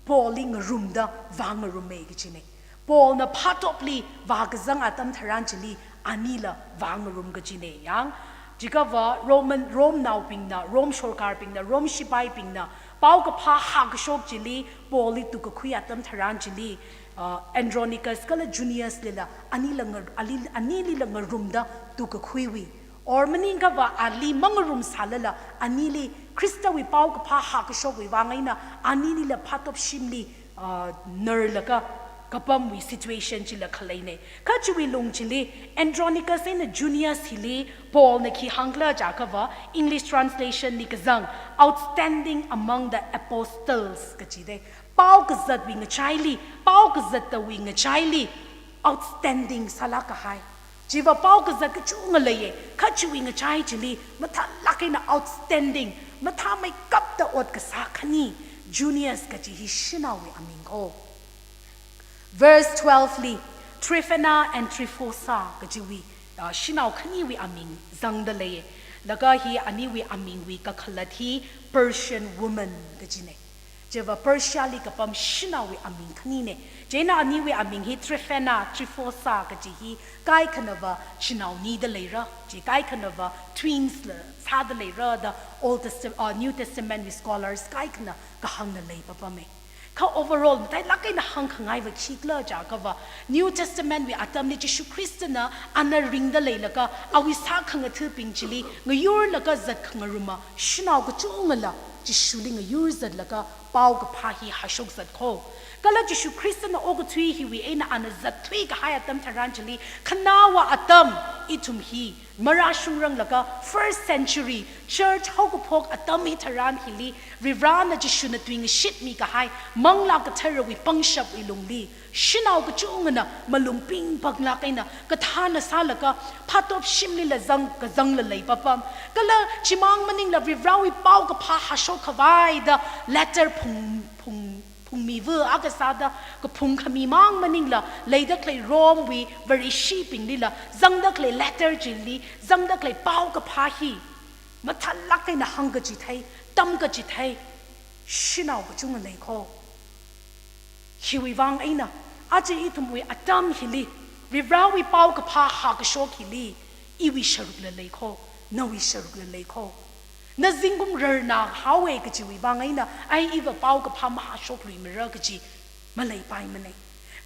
Paulli ngarumda vāngarume kajine. Paulna phatopli vākazang atam tharan chili anila vāngarum kajine yang. Jiakhava Roman, Romenaobingna, Rome sorkarbingna, Rome sipaibingna, paokaphā hākashok chili, Paulli tukkakhui atam tharan chili, uh, Andronicus kala Junias lila, anila ngar-, ali-, anilila ngarumda tukkakhuiwui. Or maningkhava ali mangarumsālala, anili Khristawui paokaphā hākashokwui vang eina, anilila phatop shimli, uh, narlaga kapamwui situation chila khaleine. Kha chiwui lung chili, Andronicus eina Junias hili, Paulna khi hāngkhala jiakhava, English translation li kazang, outstanding among the apostles kajidei. Paokazatwui ngachaili, paokazattawui ngachaili, outstanding sālāk kahai. Chiva paokazat kachunga leiye, kha chiwui ngachai chili, mathālāk eina outstanding, mathāmeikapta ot kasā khani, Junias kaji hi shanaowui aming kho. Verse twelve li, Tryphena and Tryphosa kajiwui, uh, shanao khaniwui aming zangda leiye. Laga hi aniwui amingwui kakhalat hi Persian woman kajine. Chiva Persia li kapam shanaowui aming khanine. Chieina aniwui aming hi Tryphena, Tryphosa kaji hi kaikhanava chinaonida leira, chi kaikhanava twins la sāda leira da Old Testa-, uh, New Testament wui scholars kaikhana kahāngna leipapame. Kha overall, matailāk eina hāngkhangaiva khikhala jiakhava, New Testament wui atamli Jishu Khristana ana ringda leilaga, awui sākhangathabing chili ngayurlaga zatkhangaruma, shanao kachungala Jishuli ngayur zatlaga paokaphā hi hāshok zat kho. Kala Jishu Khristana okathui hiwui eina ana zatthui kahai atam tharan chili, khanaowa atam ithum hi marāshungranglakha first century church haokaphok atam hitharan hili, Varivarana Jishuna tuingashitmi kahai Manglā Katharawui pangshapwui lungli, shanao kachungana malung pingpanglāk eina kathāna sālaga, phatop shimlila zang, kazangla leipapam. Kala chimang maningla Varivarawui paokaphā hāshok khavaida letter phung, phung, Phungmiva akha sāda, kaphung khami mang maningla, leida khalei Rome wui Vareshibinglila zangda khalei letter chili zangda khalei paokaphā hi mathālāk eina hāngkachithei, tamkachithei shanao kachunga leikho. Hiwui vang eina, aja ithumwui atam hili, Varivarāwui paokaphā hākashok hili, iwui sharukla leikho, nawui sharukla leikho. Na zingkum rarna haowe kachiwui vang eina, ai iva paokaphā mahāshokluimara kachi maleipaimana.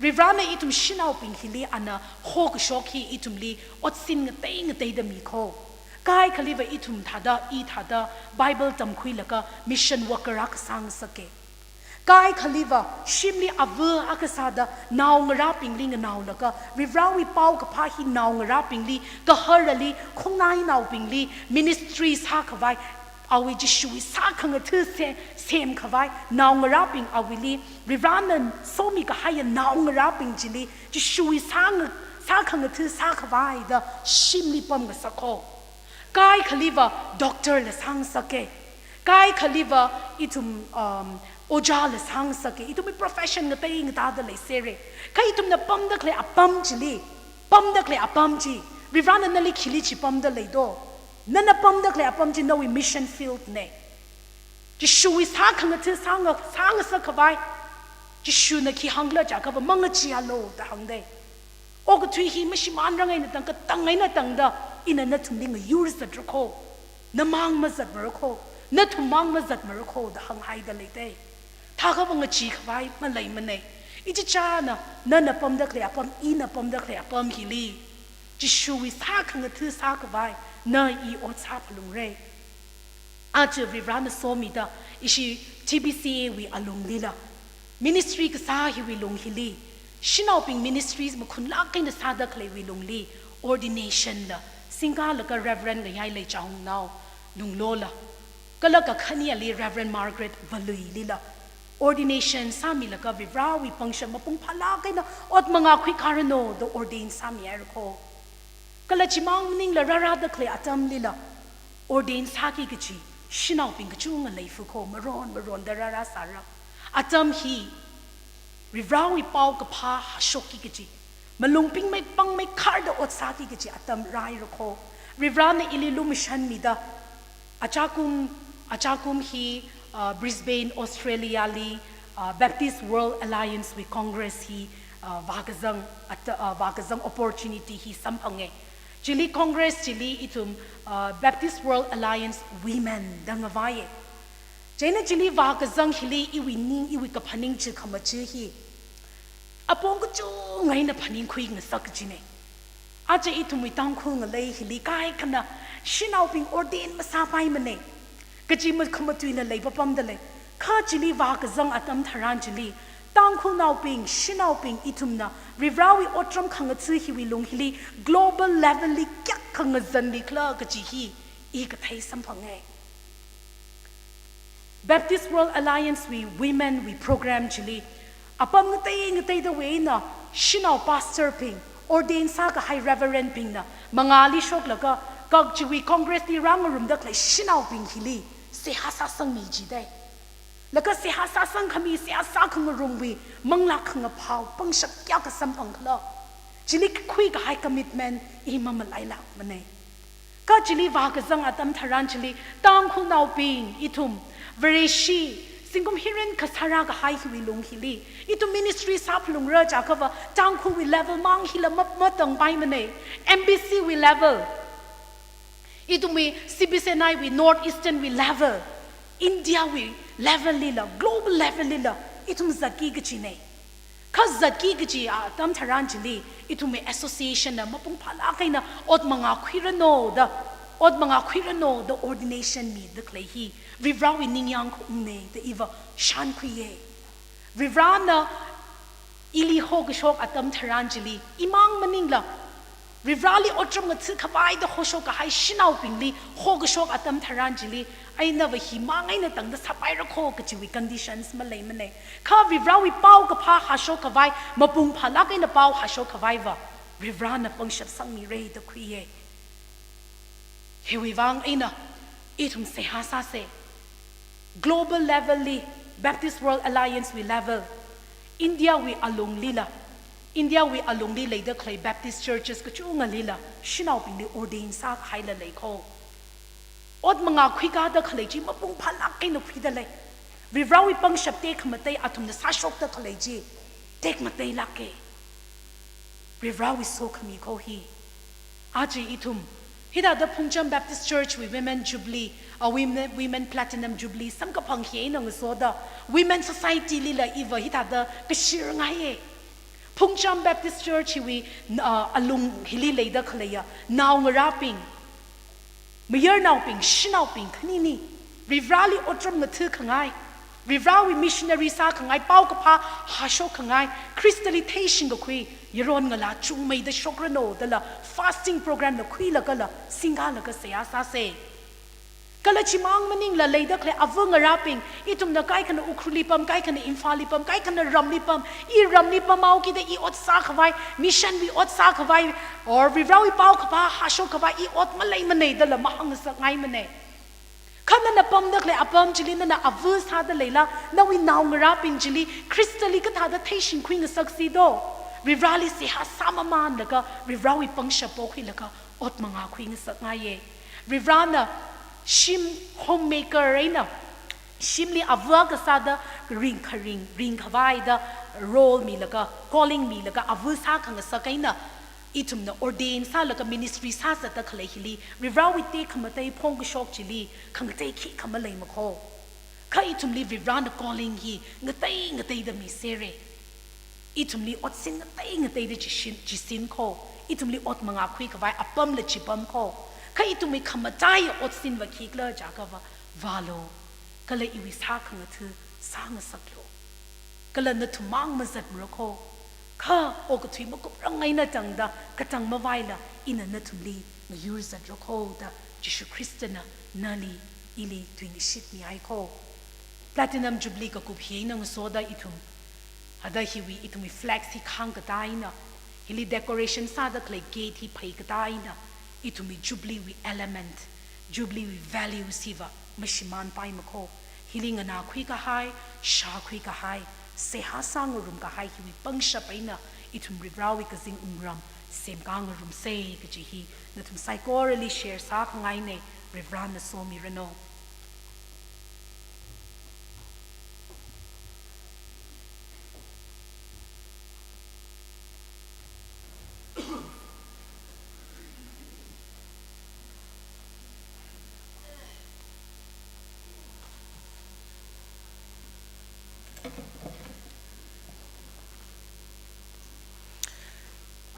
Varivarāna ithum shanaobing hili ana hokashok hi ithumli otsin ngatei ngateida mikho. Kaikhaliva ithum thāda, i thāda, Bible tamkhuilaga mission worker akha sāngasaka. Kaikhaliva shimli ava akha sāda naongarābingli nganaolaga, Varivarāwui paokaphā hi naongarābingli, kaharali, khongnainaobingli ministry sākhavai, awui Jishuwui sākhangatha se, semkhavai, naongarābing awuili, Varivarāna somikahaiya naongarābing chili, Jishuwui sānga-, sākhangatha sākhavai da shimli pamngasakho. Kaikhaliva doctor la sāngasaka. Kaikhaliva ithum, um, ojā la sāngasaka. Ithumwui profession ngatei ngateida leisera. Kha ithumna pamda khalei apam chili, pamda khalei apam chi, Varivarāna nali khili chipamda leido? Nana pamda khalei apam chi nawui mission field na. Jishuwui sākhangatha sānga, sāngasakhavai. Jishuna khi hāngkhala jiakhava, mangacheealu da hāngda. Okathui hi mashimānrang eina tang, katang eina tangda, ina nathumli ngayur zatrakho, namang mazatmarakho, nathum mang mazatmarakho da hānghaida leida. Thākhava ngacheekhavai maleimana. Ichichāna, nana pamda khalei apam, ina pamda khalei apam hili, Jishuwui sākhangatha sākhavai na i ot sāphalungra. Aja Varivarāna somida, ishi T B C A wui alunglila, ministry kasā hiwui lung hili, shanaobing ministries makhunlāk eina sāda khaleiwui lungli, ordination la singkalaga Reverend Ngayai Leichahungnao Lunglola, kala kakhaneli Reverend Margaret Valuilila ordination sāmilaga Varivarāwui pangshap mapung phālāk eina ot mangā khuikharanu da ordain sāmihairakho. Kala chimang maningla rārāda khalei atamlila ordain sāki kachi shanaobing kachunga leifakho, maron maronda rārāsāra. Atam hi Varivarāwui paokaphā hāshokki kachi, malung pingmei pangmeikharda ot sāki kachi atam rāirakho. Varivarāna ili lumashanmida, achakum, achakum hi, uh, Brisbane, Australia li, uh, Baptist World Alliance wui Congress hi, uh, vākazang, at-, uh, vākazang opportunity hi samphanga. Chili Congress chili ithum, uh, Baptist World Alliance Women da ngavaiya. Chieina chili vākazang hili iwui ning, iwui kaphaning chi khamachi hi apong kachunga eina phaningkhui ngasak kachina. Aja ithumwui Tangkhul ngalei hili kaikhana shanaobing ordain masāpaimana kachi makhamatuila leipapamda lei. Kha chili vākazang atam tharan chili, Tangkhulnaobing, shanaobing ithumna Varivarāwui otram khangatha hiwui lung hili global level li kayākha ngazanmikhala kachi hi i kathei samphanga. Baptist World Alliance wui Women wui program chili, apam ngatei ngateidawui eina shanao pastor bing, ordain sākahai Reverend bingna mangāli shoklaga, kak chiwui Congress li rāngarumda khalei shanaobing hili seihā sāsangmi jida. Laga seihā sāsangkhami, seihā sākhangarumwui manglā khangaphao pangshap kayākha samphangkhala, chili khuikahai commitment i mamalailākmana. Kha chili vākazang atam tharan chili, Tangkhulnaobing ithum, Vareshi, zingkum hirin kha sārākahai hiwui lung hili, ithum ministry sāphalungra jiakhava, Tangkhulwui level mang hila ma-, matangpaimana, M B C wui level, ithumwui C B C N I wui North Eastern wui level, India wui level lila, global level lila, ithum zatki kachina. Kha zatki kachi atam tharan chili, ithumwui association na mapung phālāk eina ot mangā khuiranu da, ot mangā khuiranu da ordination mida khalei hi Varivarāwui ningyāng khaungna da iva shānkhuiya. Varivarāna ili hokashok atam tharan chili, imang maningla, Varivarāli otram ngatha khavaida hoshok kahai shanaobingli hokashok atam tharan chili, einava himang eina tangda sāpairakho kachiwui conditions maleimana. Kha Varivarāwui paokaphā hāshok khavai, mapung phālāk eina pao hāshok khavaiva Varivarāna pangshap sangmira da khuiya. Hiwui vang eina ithum seihā sāsa. Global level li Baptist World Alliance wui level, India wui alunglila, India wui alungli leida khalei Baptist churches kachungalila, shanaobingli ordain sākahaila lei kho. Ot mangā khuikada khalei chi mapung phālāk eina khuida lei. Varivarawui pangshap tekhamatei athumna sāshokda khalei chi tekmateilāke. Varivarawui sokhami kho hi. Aja ithum hithāda Phungcham Baptist Church wui Women Jubilee, a Women, Women Platinum Jubilee samkaphang hi eina ngasoda, Women Society lila iva hithāda kashir ngaiye. Phungcham Baptist Church hiwui, uh, alung hili leida khaleiya naongarābing, mayarnaobing, shanaobing khanini, Varivarali otram ngathakhangai, Varivarawui missionary sākhangai, paokaphā hāshokkhangai, Khristali theishingkakhui yaron ngalā chungmeida shokrano dala fasting program la khuilagala singkalaga seihā sāse. Kala chimang maningla leida khalei ava ngarābing, ithumna kaikhana Ukhrulli pam, kaikhana Imphalli pam, kaikhana ramli pam, i ramli pamhaokida i ot sākhavai, mission wui ot sākhavai, or Varivarawui paokaphā hāshokkhavai i ot maleimanei dala mahāngngasakngaimanei. Kha nana pamda khalei apam chili nana ava sāda leila, nawui naongarābing chili Khristali kathāda theishingkhui ngasaksi do? Varivarali seihā sāmamanlaga, Varivarawui pangshap pokhuilaga, ot mangā khuingasakngaiye. Varivarana shim homemaker eina, shimli ava kasāda ringkharing, ringkhavai da role milaga, calling milaga, ava sākhangasak eina, ithumna ordain sālaga ministry sāzatda khalei hili, Varivarawui tekhamatei phongkashok chili, khangatei khikha maleimakho. Kha ithumli Varivarana calling hi ngatei ngateida misere. Ithumli otsin ngatei ngateida chishin, chisin kho. Ithumli ot mangā khuikhavai apamla chipam kho. Kha ithumwui khamataiya otsinva khikhala jiakhava, vālo. Kala iwui sākhangatha sāngasaklo. Kala nathum mang mazatmara kho. Kha okathui makuprang eina tangda, katang mavaila ina nathumli ngayur zatra kho da Jishu Khristana nali ili tuingashitmihai kho. Platinum Jubilee kakup hi eina ngasoda ithum, hithāda hiwui ithumwui flags hi khāngkatā eina, hili decoration sāda khalei gate hi phaikatā eina, ithumwui Jubilee wui element, Jubilee wui values hiva mashimānpaimakho. Hili nganā khuikahai, shā khuikahai, seihā sāngarumkahai hiwui pangshap eina ithum Varivarawui kazing wungram semkā ngarumse kaji hi nathum saikorali share sākhangainei. Varivarana somiranu.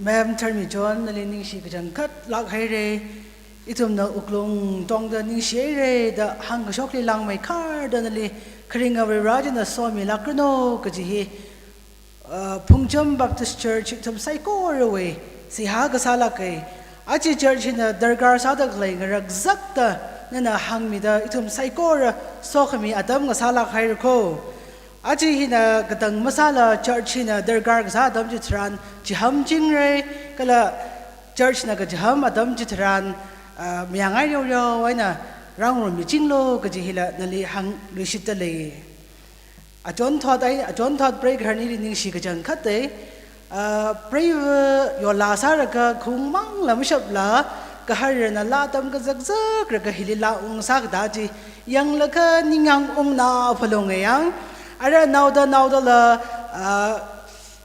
Ma'am Tharmichon, nali ningshi kachangkhat lākhaire. Ithumna wuklung tongda ningshihaire da hāngkashokli langmeikharda nali kharinga Varivara china somilākranu kaji hi, uh, Phungcham Baptist Church ithum saikorawui seihā kasā lāke. Aja church hina darkar sāda khalei ngarakzakta nana hāngmida ithum saikora sokhami atam ngasālākhaira kho. Aja hina katang masāla church hina darkar kasā atam chitharan chiham chingre, kala church na kachiham atam chitharan, ah, mayangai reo reo eina rāngarummichinglu kaji hila nali hāngluishitta lei. Achonthot ai, achonthot preigaharnili ningshi kachangkhatte. Ah, preiva yola sālaga khungmangla mashapla, gaharana laa atam kazakzak laga hili laa ungsā kathā chi yanglaga ningyāng ungna phalunge yang. Ara naoda naodala, ah,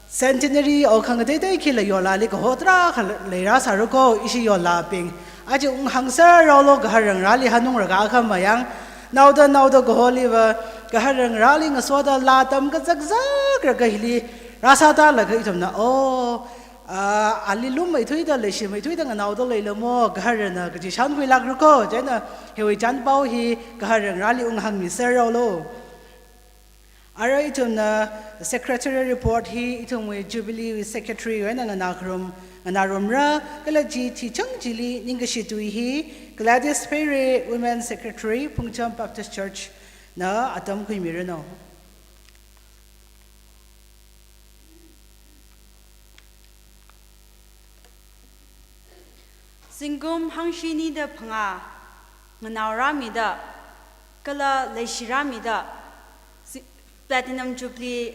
centenary or khangateitei khila yolali kaho tarākha leirāsāra kho, ishi yolabing. Aja unghāngserraolu, gaharangarāli hanungraga akhama yang. Naoda naoda kaholiva gaharangarāli ngasoda laa atam kazakzak laga hili rāsāda laga ithumna, oh, ah, ali lummeithuida leishimeithuida nganaoda leilamo gaharana kaji shānkhuilākra kho. Chieina hiwui chānpao hi gaharangarāli unghāngmiserraolu. Ara ithumna secretary report hi ithumwui Jubilee secretary wui eina nganākharum, nganārumra, kala chi thichang chili ningkashi tui hi Gladys Pheirei, Women Secretary, Phungcham Baptist Church na atam khuimiranu. Zingkum hangshini da phangā nganaorāmida, kala leishirāmida, zi-, Platinum Jubilee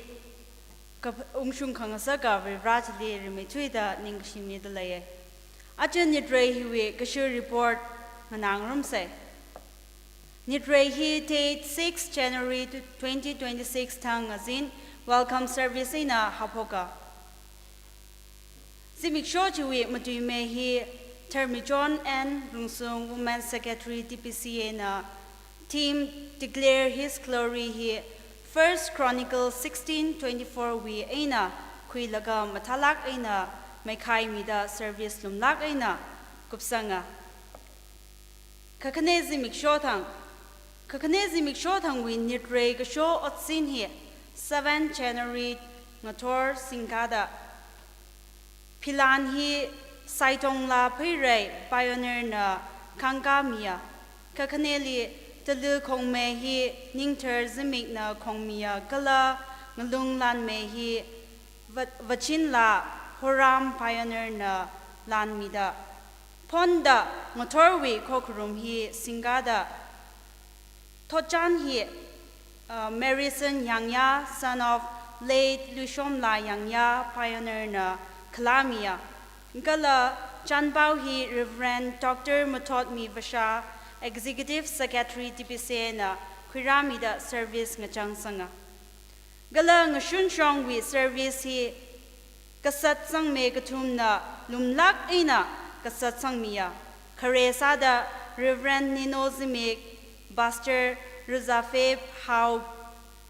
kap-, ungshung khangasaka Varivarā chili rimeithuida ningshimida leiya. Aja nitrei hiwui kashu report nganāngarumsa. Nitrei hi date six January twenty twenty-six thang ngazin welcome service eina haophoka. Zimiksho chiwui matuimei hi Tharmichon N Rungsung, Women Secretary T P C A na theme Declare His Glory hi First Chronicle sixteen twenty-four wui eina khuilaga mathālāk eina meikhaimida service lumlāk eina kupsanga. Kakhane zimiksho thang, kakhane zimiksho thangwui nitrei kasho otsin hi seven January ngathor singkada philan hi Saitongla Pheirei pioneer na khangkāmiya. Kakhaneli Talu khongmei hi Ningthar Zimikna khongmiya kala ngalung lanmei hi Va-, Vachinla Horam pioneer na lanmida. Phonda ngathorwui khokharum hi singkada thotchan hi, uh, Marison Yangya, son of late Luishomla Yangya, pioneer na khalāmiya. Kala chanpao hi Reverend Doctor Mathotmi Vasha, Executive Secretary T P C A na khuirāmida service ngachangsanga. Kala ngashunshongwui service hi kasat sangmei kathumna lumlāk eina kasat sangmiya. Khare sāda Reverend Nino Zimik, Pastor Ruzafe Hao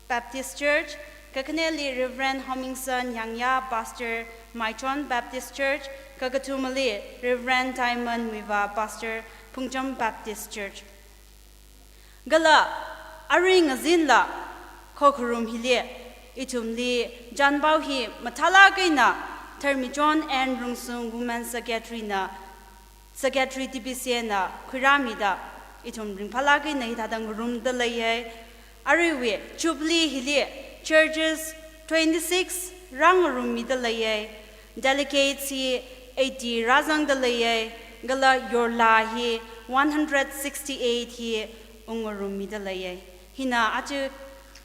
Baptist Church, kakhaneli Reverend Homingson Yangya, Pastor Maichon Baptist Church, kakathumali Reverend Diamond Muivah, Pastor Phungcham Baptist Church. Kala arui ngazinla khokharum hili ithumli chanpao hi mathālāk eina Tharmichon N Rungsung Women Secretary na, Secretary T P C A na khuirāmida ithum ringphālāk eina hithāda ngarumda leiya. Aruiwui Jubilee hili churches twenty-six rāngarummida leiya. Delegates hi eighty rāzangda leiya, kala yorla hi one hundred sixty-eight hi ungarummida leiya. Hina aja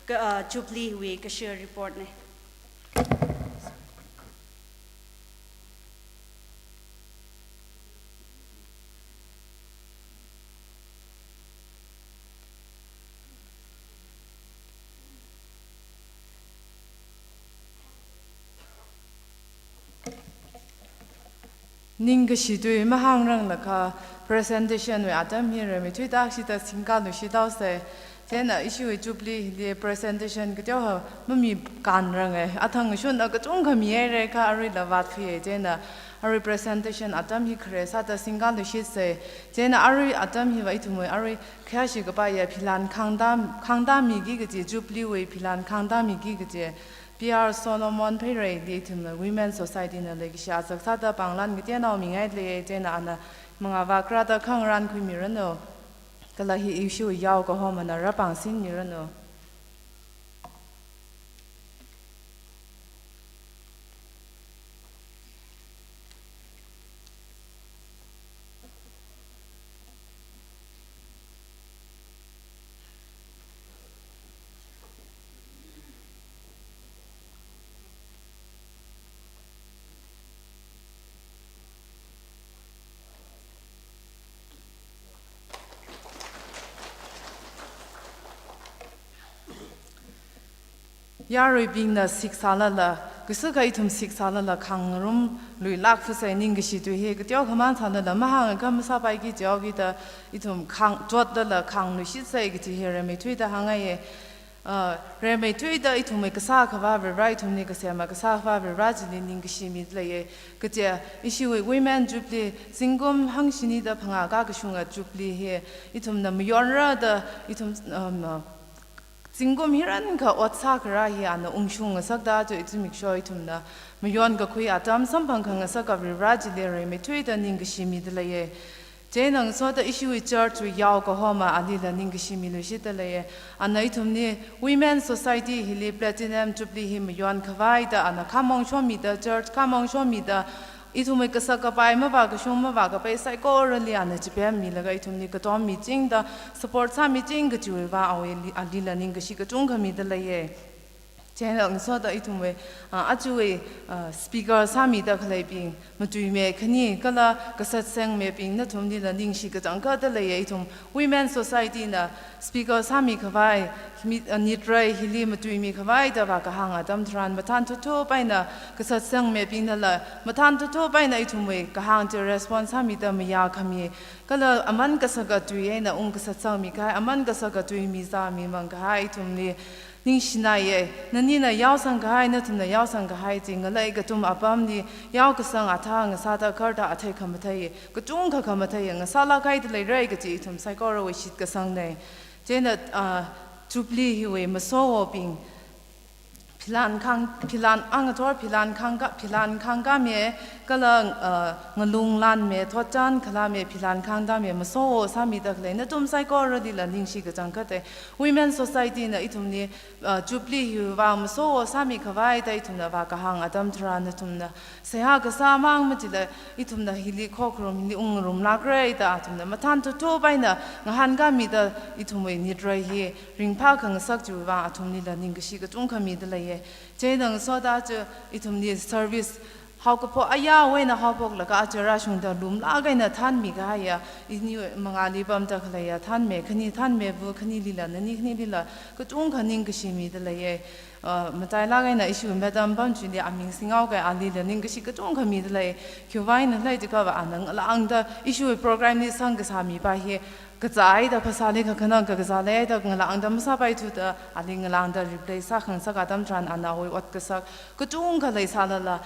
ka, uh, Jubilee wui kashu report na. Ningkashi tui mahāngranglakha presentation wui atam hi rimeithuida shida singkaluishit haosa. Chieina ishiwui Jubilee hili presentation kateokha mamikanranga. Athang shunna kachungkha mihaira kha aruila vātkhuiya. Chieina arui presentation atam hi khare sāda singkaluishitsa. Chieina arui atam hiva ithumwui arui khayāshi kapaiya philan khangda, khangdamiki kaji, Jubilee wui philan khangdamiki kaji P R Solomon Pheirei li ithumna Women Society na leikashi azak sāda pānglan kateonao mingailei. Chieina ana mangā vākrāda khangarān khuimiranu. Kala hi ishiwui yao kahomana rāpāngsinmiranu. Yaruibingna siksālala, kasākha ithum siksālala khangarumluilāk fusa. Ningkashi tui hi kateokhamang sālala mahāngakha masāpaiki jihaokida ithum khang, chotlala khangluishitsa kaji hi rimeithuida hāngngaiya. Uh, rimeithuida ithumwui kasā Akhava Varivarā, ithumli kasema kasā Akhava Varivarā chili ningkashimida leiya. Kaje ishiwui Women Jubilee, zingkum hangshinida phangā kakashunga Jubilee hi ithumna mayonrada, ithum, um, uh, zingkum hirankha ot sākharā hi ana ungshung ngasakda, aja zimiksho ithumna mayonkakhui atam samphang khangasaka Varivarā chili rimeithuida ningkashimida leiya. Chieina ngasoda ishiwui church wui yao kahoma alila ningkashimiluishitda leiya. Ana ithumli Women Society hili Platinum Jubilee hi mayonkhavai da ana khamong shomida, church khamong shomida, ithumwui kasak kapai mavākashung mavākapai saikorali ana chipemmilaga ithumli katom michingda, support sāmiching kajiwui vang awuili, alila ningkashi kachungkha mida leiya. Chieina ngasoda ithumwui, ah, aruiwui, ah, speaker sāmida khaleibing, matuimi khani kala kasatsangmibing nathumlila ningshi kachangkhatta leiya. Ithum Women Society na speaker sāmi khavai, mi, ah, nitrei hili matuimi khavai da vākahāng atam tharan mathān thuthup eina kasatsangmibingnala mathān thuthup eina ithumwui kahāng chi response sāmida mayākhami, kala aman kasaka tui eina ungkasatsangmi kahai, aman kasaka tui mizāmimang kahai ithumli ningshinaiya. Nanina yaosang kahai, nathumna yaosang kahai chi ngalei katum apamli yaokasang athā ngasāda kharda athei khamathei, kachungkha khamathei ngasālāk kahaida leira kaji ithum saikorawui shitkasangnei. Chieina, ah, Jubilee hiwui masowobing, philan khang, philan angathor philan khangka, philan khangkami kala, ah, ngalung lanmi, thotchan khalami, philan khangdami masowo sāmida khalei nathum saikoralila ningshi kachangkhatta. Women Society na ithumli, ah, Jubilee hiwui vang masowo sāmi khavai da ithumna vākahāng atam tharan nathumna seihā kasā mang machila ithumna hili khokharum hili ungrumlākra da athumna mathān thuthup eina ngahānkāmida ithumwui nitrei hi ringphā khangasak chiwui vang athumlila ningkashi kachungkha mida leiya. Chieina ngasoda chi ithumli service haokaphok ayāwui eina haophoklaga aja rāshungda lumlāk eina thānmi kahaiya, ini mangāli pamda khaleiya thānmi khani, thānmiva khanilila, nani khanilila kachungkha ningkashi mida leiya. Ah, matailāk eina ishiwui madam pam chili aming singhaoki, alila ningkashi kachungkha mida lei. Khiwuivang eina khala jiakhava ana ngalāngda ishiwui program li sangkasāmipa hi kazāhaida phasāli kakhanang kakazā leida ngalāngda masāpaithuda ali ngalāngda replace sākhangasak atam tharan ana awui ot kasak kachungkha leisālala,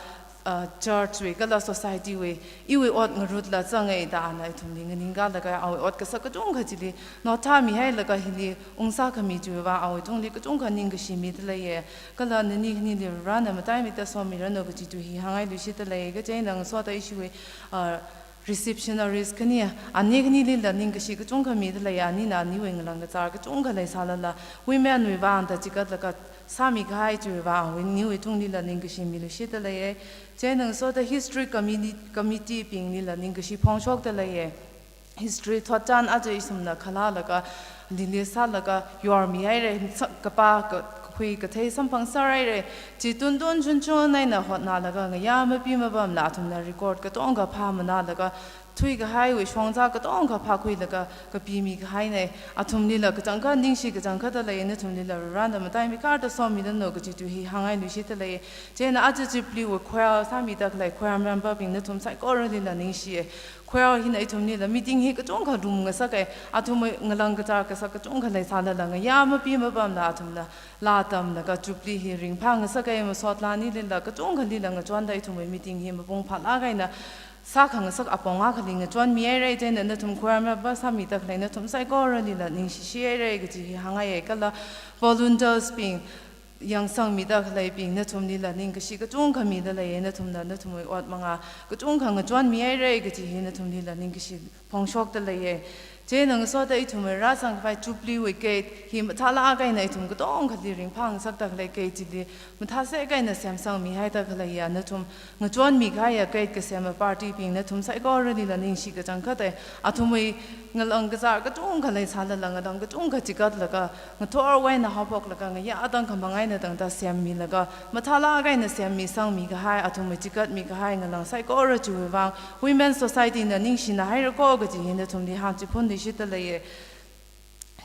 ah, church wui kala society wui iwui ot ngarutla zangai da ana ithumli nganingkalaga awui ot kasak kachungkha chili notha mihailaga hili ungsākhami chiwui vang awui tungli kachungkha ningkashi mida leiya. Kala nani khanili Varena mataimida somiranu kaji tui hi hāngngailuishitda lei. Kha chieina ngasoda ishiwui, ah, receptionist khani, ani khanilila ningkashi kachungkha mida leiya, anina aniwui ngalāng kazār kachungkha leisālala women wui vangda chikatlaga sāmi kahai chiwui vang awui aniwui tunglila ningkashi miluishitda leiya. Chieina ngasoda history communi-, committee binglila ningkashi phongshokda leiya. History thotchan aja ithumna khalalaga, lili sālaga, yormihaira, sa-, kapā, ka-, kakhui kathei samphang sāhaira, chi tuntun chunchun eina hotnalaga, ngayā mapi mapamla athumna record katonga phāmanalaga, thuikahaiwui shongza katonga phākhuilaga, kapimi kahainei, athumlila kachangkha ningshi kachangkhatta lei, nathumlila Varena mataimi kharda somiranu kaji tui hi hāngngailuishitda lei. Chieina aja Jubilee wui choir sāmida khalei choir member bing nathum saikoralila ningshiya. Choir hina ithumlila meeting hi kachungkha lumngasaka, athumwui ngalāng kazār kasak kachungkha leisālala ngayā mapi mapamla athumna laa tamlaga Jubilee hi ringphāngasaka, masot laa nilila kachungkhalila ngachonda ithumwui meeting hi mapung phālāk eina sākhangasak apong akhali ngachonmihaira. Chieina nathum choir member sāmida khalei nathum saikoralila ningshishihaira kaji hi hāngngaiya. Kala volunteers bing, yangsangmida khaleibing nathumlila ningkashi kachungkha mida leiya, nathumna nathumwui ot mangā kachungkha ngachonmihaira kaji hi nathumlila ningkashi phongshokda leiya. Chieina ngasoda ithumwui rāzangkhavai Jubilee wui gate hi mathālāk eina ithum katongkhali ringphāngasakda khalei gate chili mathāsek eina semsangmihaida khaleiya, nathum ngachonmi kahaiya gate kasema party bing nathum saikoralila ningshi kachangkhatta. Athumwui ngalāng kazār kachungkha leisālala ngalāng kachungkha chikatlaga, ngathorwui eina haophoklaga, ngayā tangkhamang eina tangda semmilaga, mathālāk eina semmisangmi kahai, athumwui chikatmi kahai ngalāng saikora chiwui vang Women Society na ningshina hairako kaji hi nathumli hāngchiphunluishitda leiya.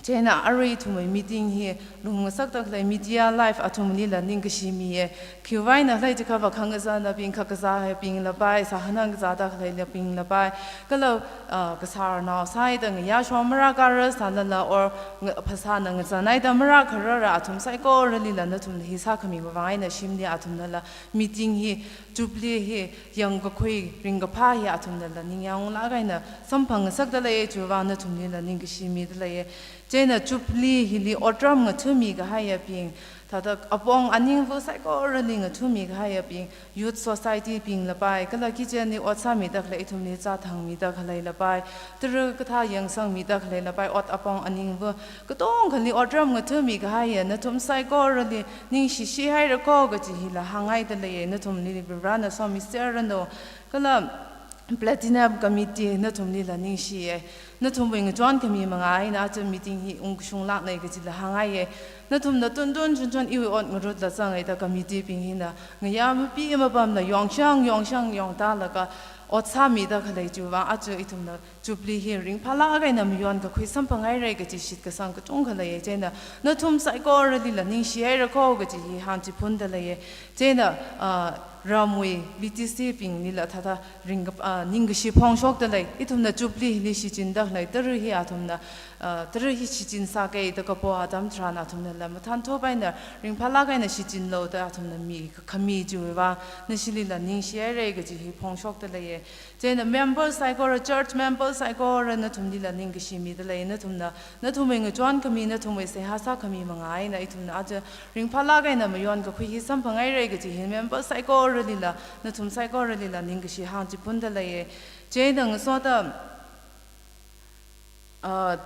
Chieina arui ithumwui meeting hi lumngasakda khalei media live athumlila ningkashi miya. Khiwuivang eina khala jiakhava khangazanabing, khakazāhaibinglapai, sākhanang kazāda khaleilabinglapai, kala, ah, kasārnao sāhaida ngayā shong marākara sālala or nga-, phasāna ngazanhaida marākarara athum saikoralila nathumna hi sākhamiwui vang eina shimli athumnala meeting hi, Jubilee hi yangkakhui ringkaphā hi athumnala ningyānglāk eina samphangngasakda leiya, chiwui vang nathumlila ningkashi mida leiya. Chieina Jubilee hili otram ngathami kahaiyabing, thāda apong aningva saikorali ngathami kahaiyabing, youth society binglapai, kala kitchen li ot sāmida khalei ithumli chā thangmida khaleilapai, tara kathā yangsangmida khaleilapai, ot apong aningva katongkhali otram ngathami kahaiya nathum saikorali ningshishihairako kaji hila hāngngaida leiya, nathumli Varena somiserranu. Kala Platinum Committee nathumlila ningshiye. Nathumwui ngachon khami manga eina aja meeting hi ungkashunglāknei kajila hāngngaiye. Nathumna tuntun chunchon iwui ot ngarutla zangeida committee bing hina ngayā mapi mapamla yongshang yongshang yongtālaga ot sāmida khalei chiwui vang aja ithumna Jubilee hi ringphālāk eina mayonkakhui samphanghairei kaji shitkasang kachungkha leiye. Chieina nathum saikoralila ningshihaira kho kaji hi hāngchiphunda leiye. Chieina, ah, ramwui B T C binglila thāda ringkap-, ah, ningkashi phongshokda lei. Ithumna Jubilee hili shichinda khalei tara hi athumna, ah, tara hi shichinsākei da kapo atam tharan athumnala mathānthup eina ringphālāk eina shichinlu da athumna mikhami chiwui vang nashilila ningshihairei kaji hi phongshokda leiye. Chieina member saikora, church member saikora nathumlila ningkashi mida lei. Nathumna, nathumwui ngachon khami, nathumwui seihā sākhami manga eina ithumna aja ringphālāk eina mayonkakhui hi samphanghairei kaji hi member saikoralila, nathum saikoralila ningkashi hāngchiphunda leiye. Chieina ngasoda, ah,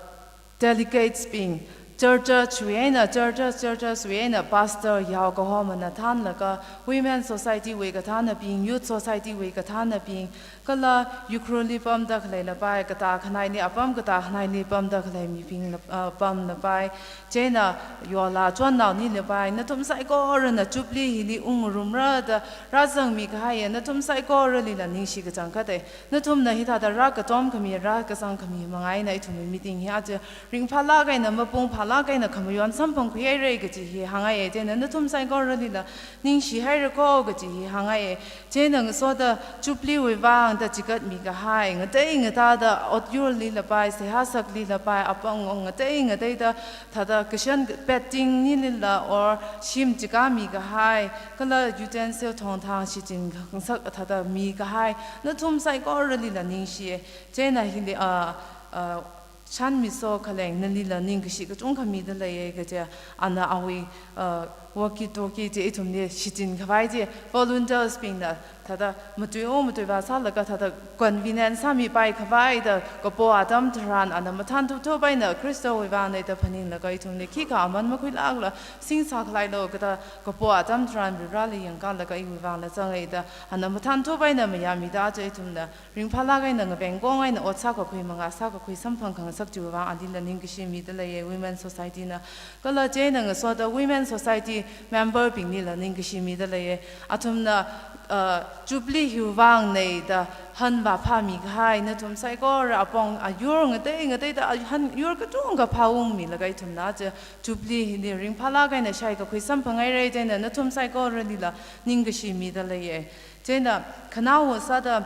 delegates bing, church church wui eina, church church church wui eina pastor yao kahomana thānlaga, women society wui kathānabing, youth society wui kathānabing, kala Ukhrulli pamda khalei lapai, katā khanaili apam katā khanaili pamda khalei mibingla, ah, pam lapai, chieina yola chonnao ni lapai, nathum saikorana Jubilee hili ungrumra da rāzangmi kahaiye, nathum saikoralila ningshi kachangkhatte. Nathumna hithāda rākatom khami, rākazang khami manga eina ithumwui meeting hi aja ringphālāk eina mapung phālāk eina khamayon samphangkhuihairei kaji hi hāngngaiye. Chieina nathum saikoralila ningshihaira kho kaji hi hāngngaiye. Chieina ngasoda Jubilee wui vang da chigatmi kahai, ngatei ngatāda otyurli lapai, seihā sakli lapai, apam ngatei ngateida thāda kashan betting nilila or shim chikāmi kahai, kala utensil thongthang shichin khangasak thāda mi kahai, nathum saikoralila ningshiye. Chieina hili, ah, ah, Shanmiso Khaleng nalila ningkashi kachungkha mida leiye kaje, ana awui, ah, walkie talkie je ithumli shichin khavai je, volunteers bingna thāda matui o matui vāsālaga thāda convenience sāmipai khavai da kapo atam tharan ana mathānthup thup eina Khristawui vangnei da phaninglaga ithumli khikha aman makhuilākla sing sākhalailu kha da kapo atam tharan Vareli yangkālaga iwui vangla zangeida ana mathānthup eina mayāmida aja ithumna ringphālāk eina ngaveng kong eina ot sākakhui manga sākakhui samphang khangasak chiwui vang alila ningkashi mida leiye women society na. Kala chieina ngasoda women society member binglila ningkashi mida leiye. Athumna, ah, Jubilee hiwui vangnei da han vāphāmi kahai, nathum saikora apong ayur ngatei ngateida a-, han yur kachungkha phāungmilaga ithumna aja Jubilee hili ringphālāk eina shaikakhui samphanghairei, chieina nathum saikoralila ningkashi mida leiye. Chieina khanaowa sāda,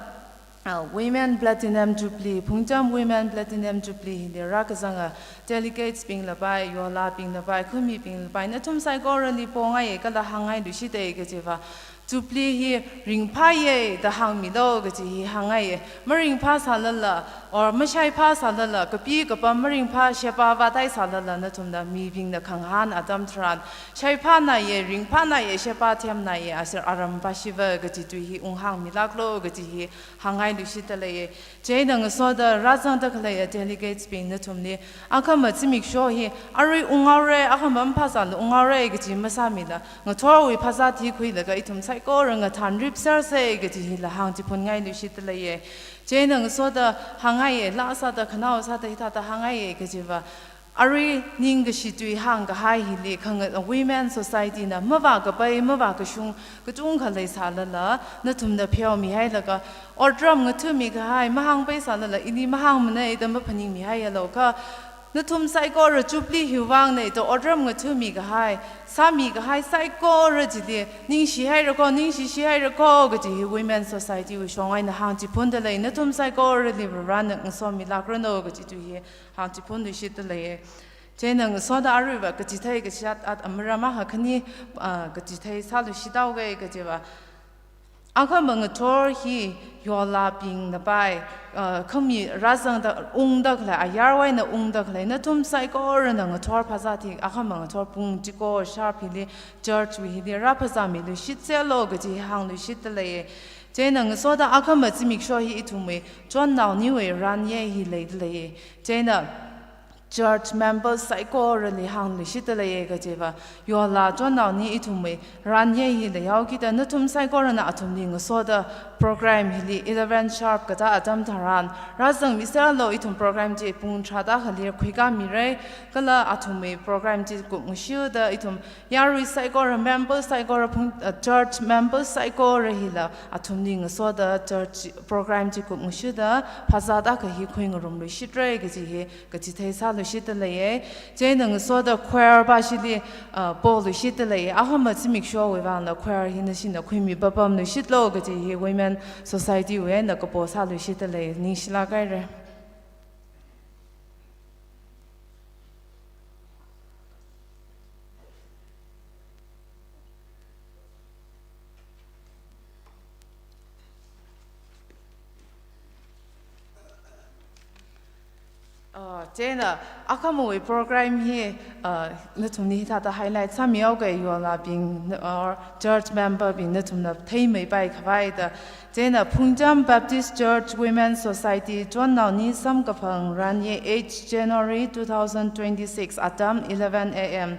ah, Women Platinum Jubilee, Phungcham Women Platinum Jubilee hili rākazanga delegates bing lapai, yola bing lapai, khumi bing lapai, nathum saikorali pongaiye kala hāngngailuishite kajiva, Jubilee hi ringphāye da hāngmilu kaji hi hāngngaiye. Maringphāsālala, or mashaiphāsālala, kapi kapam maringphā sheba vātaisālala, nathumna mibingna khangahān atam tharan, shaiphānaiye, ringphānaiye, sheba themnaiye, aser aram vāshiva kaji tui hi unghāngmilāklu kaji hi hāngngailuishitda leiye. Chieina ngasoda rāzangda khaleiya delegates bing nathumli, akhama zimiksho hi arui unghaore, akhama maphāsāla unghaore kaji masāmila, ngathorwui phazā thikhuilaga ithum saikora ngathanripserse kaji hila hāngchiphunngailui shitda leiye. Chieina ngasoda hāngngaiye, laa sāda khanao sāda hithāda hāngngaiye kajiva, arui ningkashi tui hāngkahai hili khanga-, women society na mavākapai, mavākashung kachungkha leisālala, nathumna pheomihailaga, otram ngathami kahai, mahāngpaisālala, ili mahāngmanei da maphaningmihaialu kha, nathum saikora Jubilee hiwui vangnei da otram ngathami kahai, sāmi kahai saikora chili ningshihaira kho, ningshishihaira kho kaji hi Women Society wui shong eina hāngchiphunda lei, nathum saikorali Varena ngasomilākranu kaji tui hi hāngchiphunluishitda leiye. Chieina ngasoda aruiva kachithei kachishat at amaram akha khani, ah, kachithei sāluishithaoge kajiva, akhama ngathor hi yolabingna pai, ah, khami rāzangda ungda khalei, ayarwui eina ungda khalei, nathum saikorana ngathor phazā thik, akhama ngathor pung chiko sharp hili, church wui hili rāphazāmiluishitselu kaji hāngluishitda leiye. Chieina ngasoda akhama zimiksho hi ithumwui chonnaoniwui ranye hi leida leiye. Chieina church members saikorali hāngluishitda leiya kajiva, Yorla Chonnaoni ithumwui ranye hi leihaokida nathum saikorana athumli ngasoda program hili eleven sharp kathā atam tharan rāzangmiserlu. Ithum program chi pung tharāda akhali khuikāmira, kala athumwui program chi kupngashuda ithum yarui saikora, member saikora, phung, uh, church member saikora hila athumli ngasoda church program chi kupngashuda phazāda akha hi khuingarumluishitra kaji hi kachithei sāluishitda leiya. Chieina ngasoda choir pāshili, uh, poluishitda leiya. Ahoma zimikshowui vangla choir hi nashina khuimi papamluishitlu kaji hi Women Society wui eina kapo sāluishitda lei. Ningshilāk haira. Ah, chieina akhamawui program hi, ah, nathumli hithāda highlight sāmihaoga, Yorlabing, ah, church member bing nathumna theimeipai khavai da. Chieina Phungcham Baptist Church Women Society, Chonnaoni samkaphang ranye, eighth January two thousand twenty-six, atam eleven A M.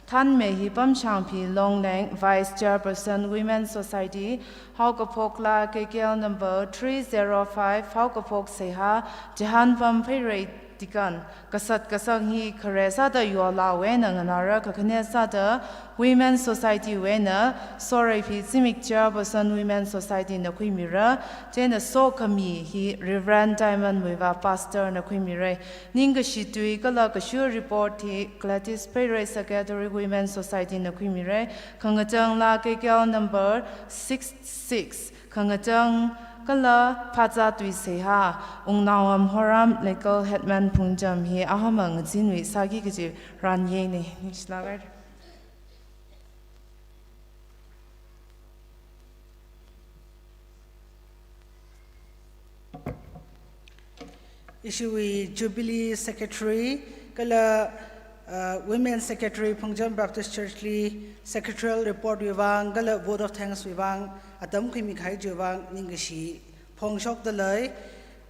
Thanmehi Pamshangphi Longleng, Vice Chairperson, Women Society, haokaphokla K K L number three zero five, haokaphok seihā, Chihānpam Pheirei Tikan, kasat kasang hi khare sāda Yorlawui eina nganāra, kakhane sāda Women Society wui eina Soreiphi Zimik, Chairperson, Women Society na khuimira, chieina sokhami hi Reverend Diamond Muivah, Pastor na khuimira. Ningkashi tui kala kashur report hi Gladys Pheirei, Secretary, Women Society na khuimira. Khangachangla K K L number six six. Khangachang kala phazā tui seihā, Wungnaowam Horam, Legal Headman Phungcham hi ahoma ngazinwui sāki kaji ranyena. Ningshilāk haira. Ishiwui Jubilee Secretary kala, uh, Women Secretary, Phungcham Baptist Church li Secretarial Report wui vang kala Vote of Thanks wui vang atam khuimi kahai chiwui vang ningkashi phongshokda lei.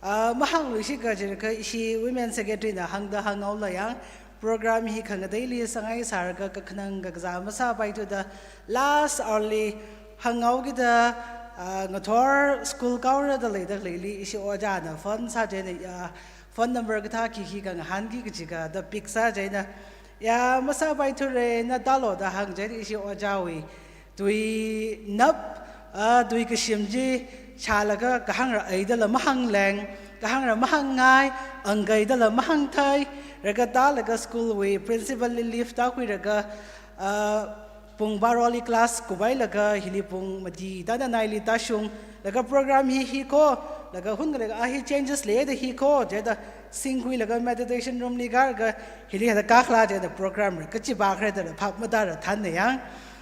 Ah, mahāngluishit kajiakha ishi Women Secretary na hāngda hānghaola yang, program hi khangateili sāngai sālaga kakhanang kakazā masāpaithuda last hour li hānghaokida, ah, ngathor school kaora da leida khaleili ishi ojāna phone sā chieina, ah, phone number kathā khikhi kangahānki kaji kha da pick sā chieina, ya, masāpaithura, na tālu da hāng chieina ishi ojāwui tui nap, ah, tui kashim chi shālaga kahāngra eidala mahāngleng, kahāngra mahāngngai, angkeidala mahāngthei, laga tālaga school wui principal li leave tākhuilaga, ah, pung baroli class kuphailaga hili pung mati tāna naili tāshung, laga program hi hi ko, laga hun khalei a hi changes leida hi ko, chida singkhuilaga meditation room li kālaga hili hada kākhala chida program ra kachipa khare da phap matāra thanna yang.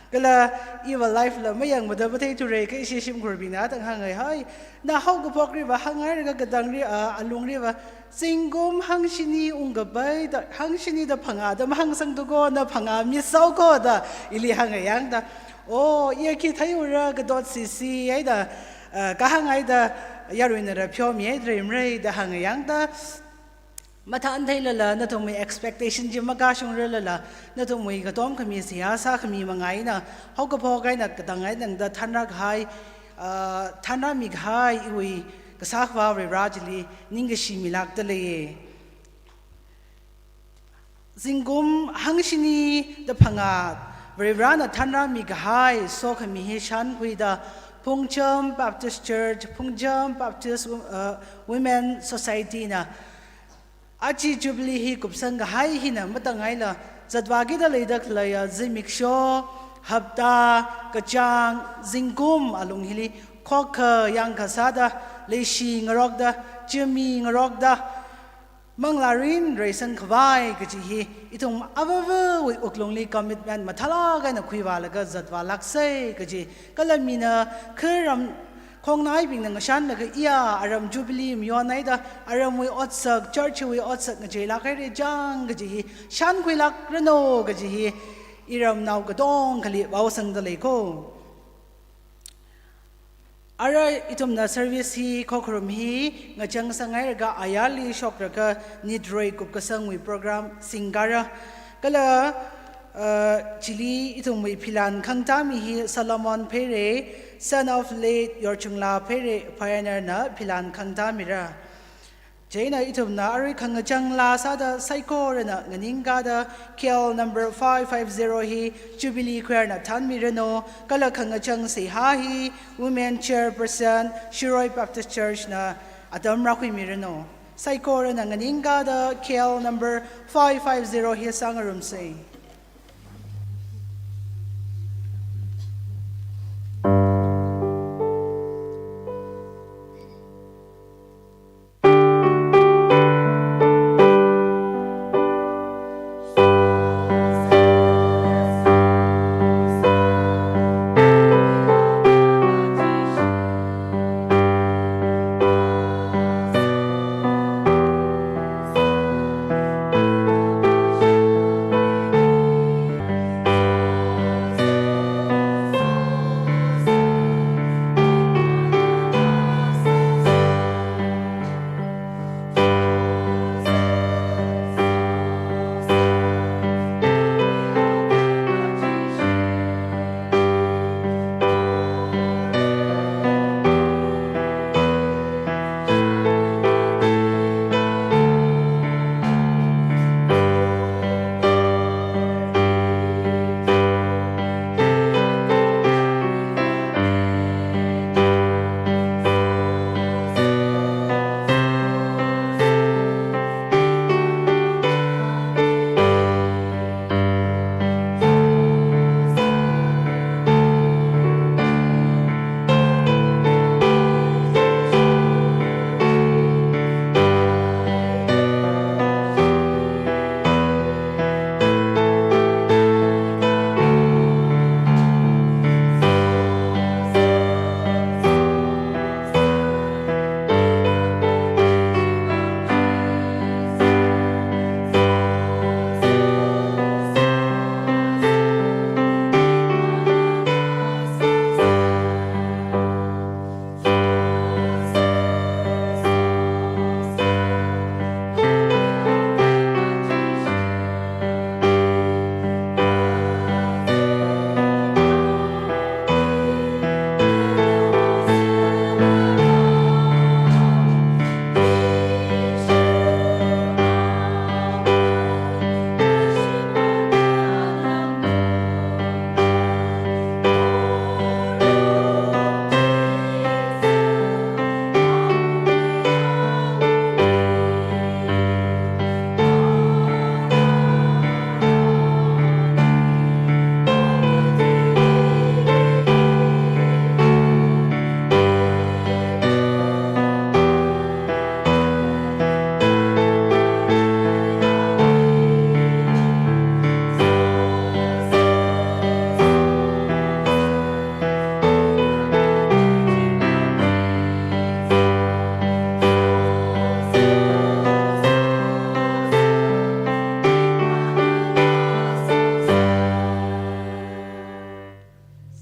Kala iva live la mayangmada matheithura, kha ishi shimkhurbingna tang hānghai hai. Na haokaphokliva hānghailaga katangli, ah, alungliva zingkum hangshini ungkapai da, hangshini da phangā da mahāngsangthu ko, na phangā miss sāo ko da ili hānghai yang da. Oh, iya khi theiura kadot sisi haida, ah, kahāng haida, yaruina ra pheomi haida rimrai da hānghai yang da. Mathān theilala, nathumwui expectation chi makashungralala, nathumwui katom khami seihā sākhami manga eina, haokaphok eina katang eina tangda thanrākahai, ah, thanrāmikahai iwui kasā akhava Varivara chili ningkashi milākda lei. Zingkum hangshini da phangā Varivarana thanrāmikahai sokhami hi shānkhuida Phungcham Baptist Church, Phungcham Baptist, uh, Women Society na aja Jubilee hi kupsangkahai hina matangaila zatvākida leida khaleiya zimiksho, hapta, kachāng, zingkum alung hili khokkha yangkha sāda, leishi ngarokda, chimi ngarokda, manglārin reisangkhavai kaji hi ithum avāvawui wuklungli commitment mathālāk eina khuivālaga zatvālāksa kaji. Kala mina kharam khongnaibingna ngashanlaga iya aram Jubilee mayon haida aramwui otsak, church wui otsak ngacheilāk haira chang kaji hi shānkhuilākranu kaji hi iramnao katongkhali vaosangda lei ko. Ara ithumna service hi khokharum hi ngachang sangailaga ayarli shoklaga nitroi kupkasangwui program singkara. Kala, uh, chili ithumwui philan khangtami hi Solomon Pheirei, son of late Yorchungla Pheirei, pioneer na philan khangtamira. Chieina ithumna arui khangachang laa sāda saikorana nganingkāda K L number five five zero hi Jubilee Choir na thanmiranu, kala khangachang seihā hi Women Chairperson Shirui Baptist Church na atam rākhuimiranu. Saikorana nganingkāda K L number five five zero hi sāngarumsa.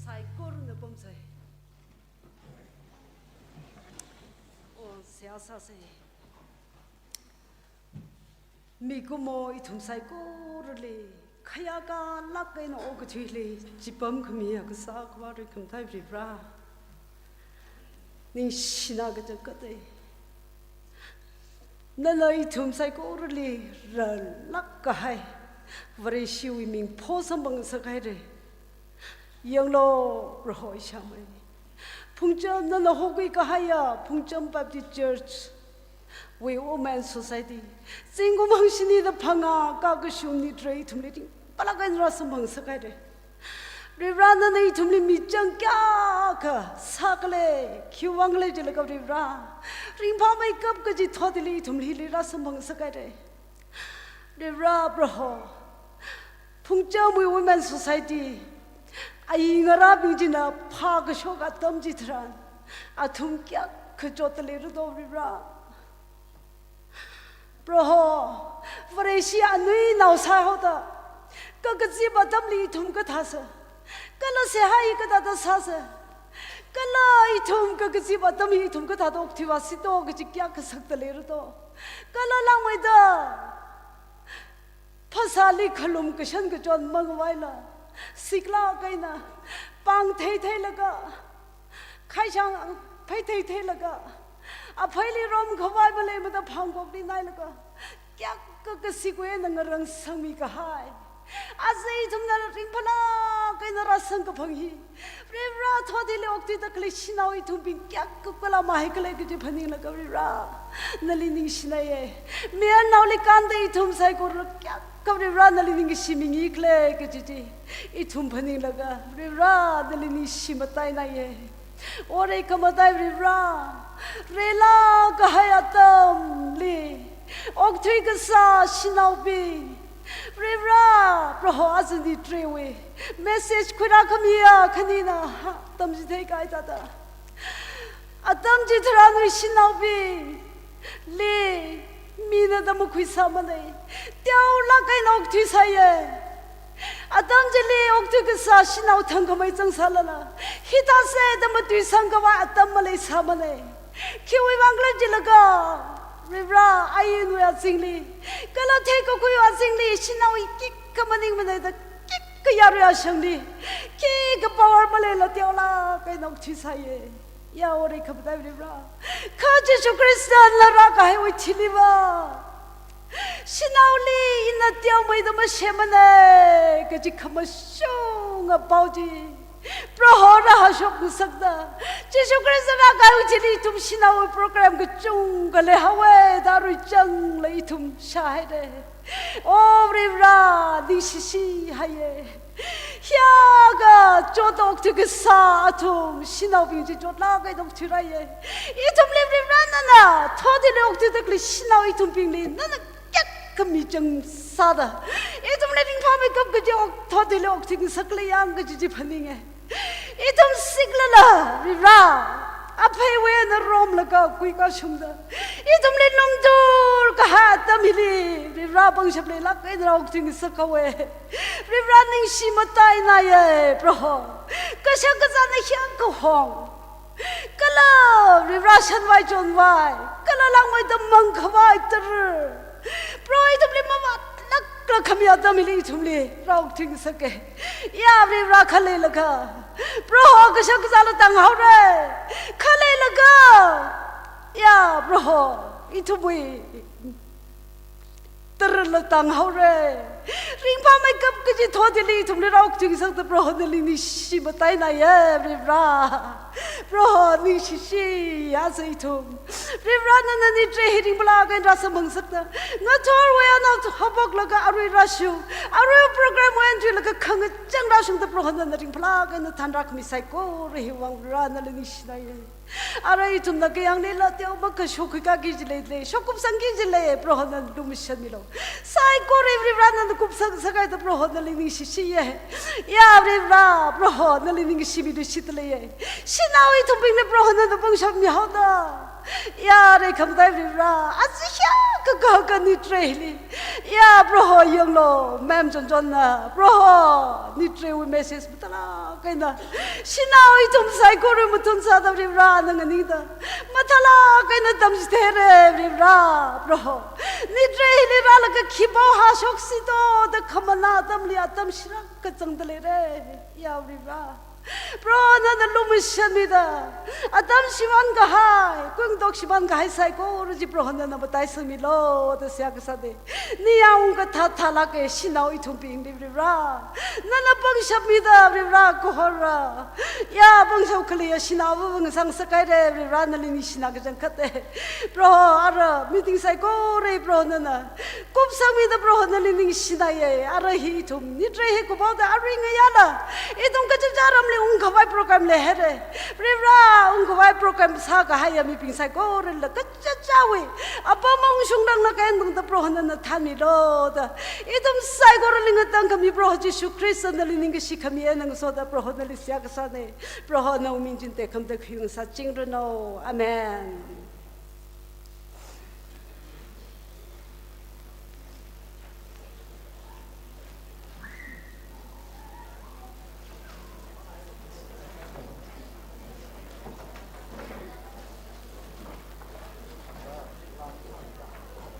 Saikorana pamsai. O, seihā sāsai. Mikumo ithum saikorali khayākā lāk eina okathuili chipam khami akha sākhavā ringkaphā Varivara, ningshina kachangkhatta. Nana ithum saikorali rālāk kahai Vareshiwui ming pho samphang sākhaira. Yanglu, Proho ishāmei. Phungcham nana hokhui kahaiya Phungcham Baptist Church wui Women Society, zingkum hangshini da phangā kakashung nitroi ithumli ringphālāk eina rāsamphang sākhaira. Varivara, nana ithumli michang kayākha sākhala, khiwui vang khala jilaga Varivara, ringphāmeikap kaji thot hili ithumli hili rāsamphang sākhaira. Varivara Proho, Phungchamwui Women Society, ayi ngarābing china phākashok atam chitharan, athum kayākha chotda leira do Varivara. Proho, Vareshi anuinao sāhaoda, kakazip atamli ithum kathāsa, kala seihā hi kathāda sāsa, Kala ithum kakazipa atam hi ithum kathāda okthuivāsito kaji kayākha sakta leira to. Kala langmeida phasāli khalum kashan kachon mangavaila, siklāk eina pāng theitheilaga, khaishang phei theitheilaga, apheili romkhavai maleimada phangkokli nailaga, kayākha kazipwui eina ngarānsangmi kahai, aja ithumna ringphālāk eina rāsangkaphang hi, Varivara, thot hili okthuida khalei shanao ithumbing kayākha kala mahaikhala kaji phaninglaga Varivara, nali ningshinaiye. Mayarnaoli kānda ithum saikora kayākha Varivara nali ningshi mingikhala kaji chi ithum phaninglaga Varivara, nali ningshi matainaiye. Ore khamataiya Varivara, reilāk kahai atamli okthui kasā shanaobing, Varivara, Proho, aja nitrewui message khuirākhamiya khanina ha, atam chithei kahai thāda, atam chitharanwui shanaobingli mina da makhuisāmana, teolāk eina okthuisāya. Atam chili okthui kasā shanao thangkhamei zangsālala, hithāsa da matuisangkhavai atam maleisāmana. Khiwui vang khala jilaga, Varivara, ainwui azingli kala theikakhuiwui azingli shanao hi khikha maningmana da, khikha yarui ashangli khikha power maleila teolāk eina okthuisāya. Ya, ore khamataiya Varivara, kha Jishu Khristana rākahaiwui thiliva shanaoli ina teomeida mashemana kaji khamashunga pao chi, Proho, rāhāshokngasakta, Jishu Khrista rākahaiwui thili ithum shanaowui program kachungkha leihaowa da arui changla ithum shāhaira. O Varivara, ningshishihaiya. Hiyākha chotda okthui kasā athum shanaobing chi chotlāk eina okthuirāya. Ithumli Varivara nana thot hili okthuida khalei shanao ithumbingli nana kayākha michang sāda, ithumli ringphāmeikap kaji ok-, thot hili okthuingasak khalei yang kaji chi phaninga. Ithum siklala Varivara, apheiwui eina romlaga kuikashungda, ithumli lumtur kahai atam hili Varivara pangshap leilāk eina rāokthuingasakhaowa. Varivara, ningshi matainaiya Proho. Kashak kazāna hiyākha hong, kala Varivara, shanvai chonvai, kala langmeida mangkhavai tara, Proho, ithumli mavātlāklāk khami atam hili ithumli rāokthuingasaka. Ya Varivara, khaleilaga Proho, kashak kazāla tānghaora. Khaleilaga, ya Proho, ithumwui tarala tānghaora. Ringphāmeikap kaji thot hili ithumli rāokthuingasakta Proho, nali ningshi matainaiya Varivara. Proho, ningshishi, aja ithum Varivara nana nitre hi ringphālāk eina rāsamphang ngasakta, ngathorwui anaohaophoklaga arui rāshu, arui program wui eina thuilaga khangachang rāshungda Proho, nana ringphālāk eina thanrākhami saikora hiwui vang Varivara, nali ningshinaiya. Arui ithumna kayānglila teomeikha shokhuikaki jilei, shokkupsangki jilei, Proho nana lumashanmilu. Saikora Varivara nana kupsanghaida Proho, nali ningshishiya. Ya Varivara, Proho nali ningshimilu shitleiya. Shanao ithumbingli Proho nana pangshap mihaoda, ya, ore khamataiya Varivara, aja hiyākha kahaka nitre hili, ya Proho, yanglu, ma'am Chonchonna Proho nitrewui message mathālāk eina shanao ithum saikora mathun sāda Varivara, na nganingda mathālāk eina tamchitheira Varivara. Proho, nitre hili rālaga khipao hāshoksito da khamana atamli atam shirākha zangda leira. Ya Varivara, Proho nana lumashanmida, atam shimānkahai, kuingatok shimānkahai saikora chi Proho nana mataisangmilu da seihā kasāna. Ningyāng ungkathā thālāka shanao ithumbingli Varivara, nana pangshap mida Varivara kahorra, ya, pangshap khaleiya shanao vāvā ngasāngasakhaira Varivara, nali ningshina kachangkhata. Proho, ara meeting saikora Proho nana kupsangmida Proho nali ningshinaiya. Ara hi ithum nitre hi kupaoda arui ngayāla ithum kachichā ramli ungkhavai program leihaira. Varivara, ungkhavai program sākahaiya mibing saikorala kachichāwui apam ungshungranglāk eina tangda Proho nana thanmilu da, ithum saikorali ngatangkhami Proho Jishu Khrista nali ningkashi khami eina ngasoda Proho nali seihā kasāna. Proho nawui ming china tekhamatei khuingasakchingranu. Amen.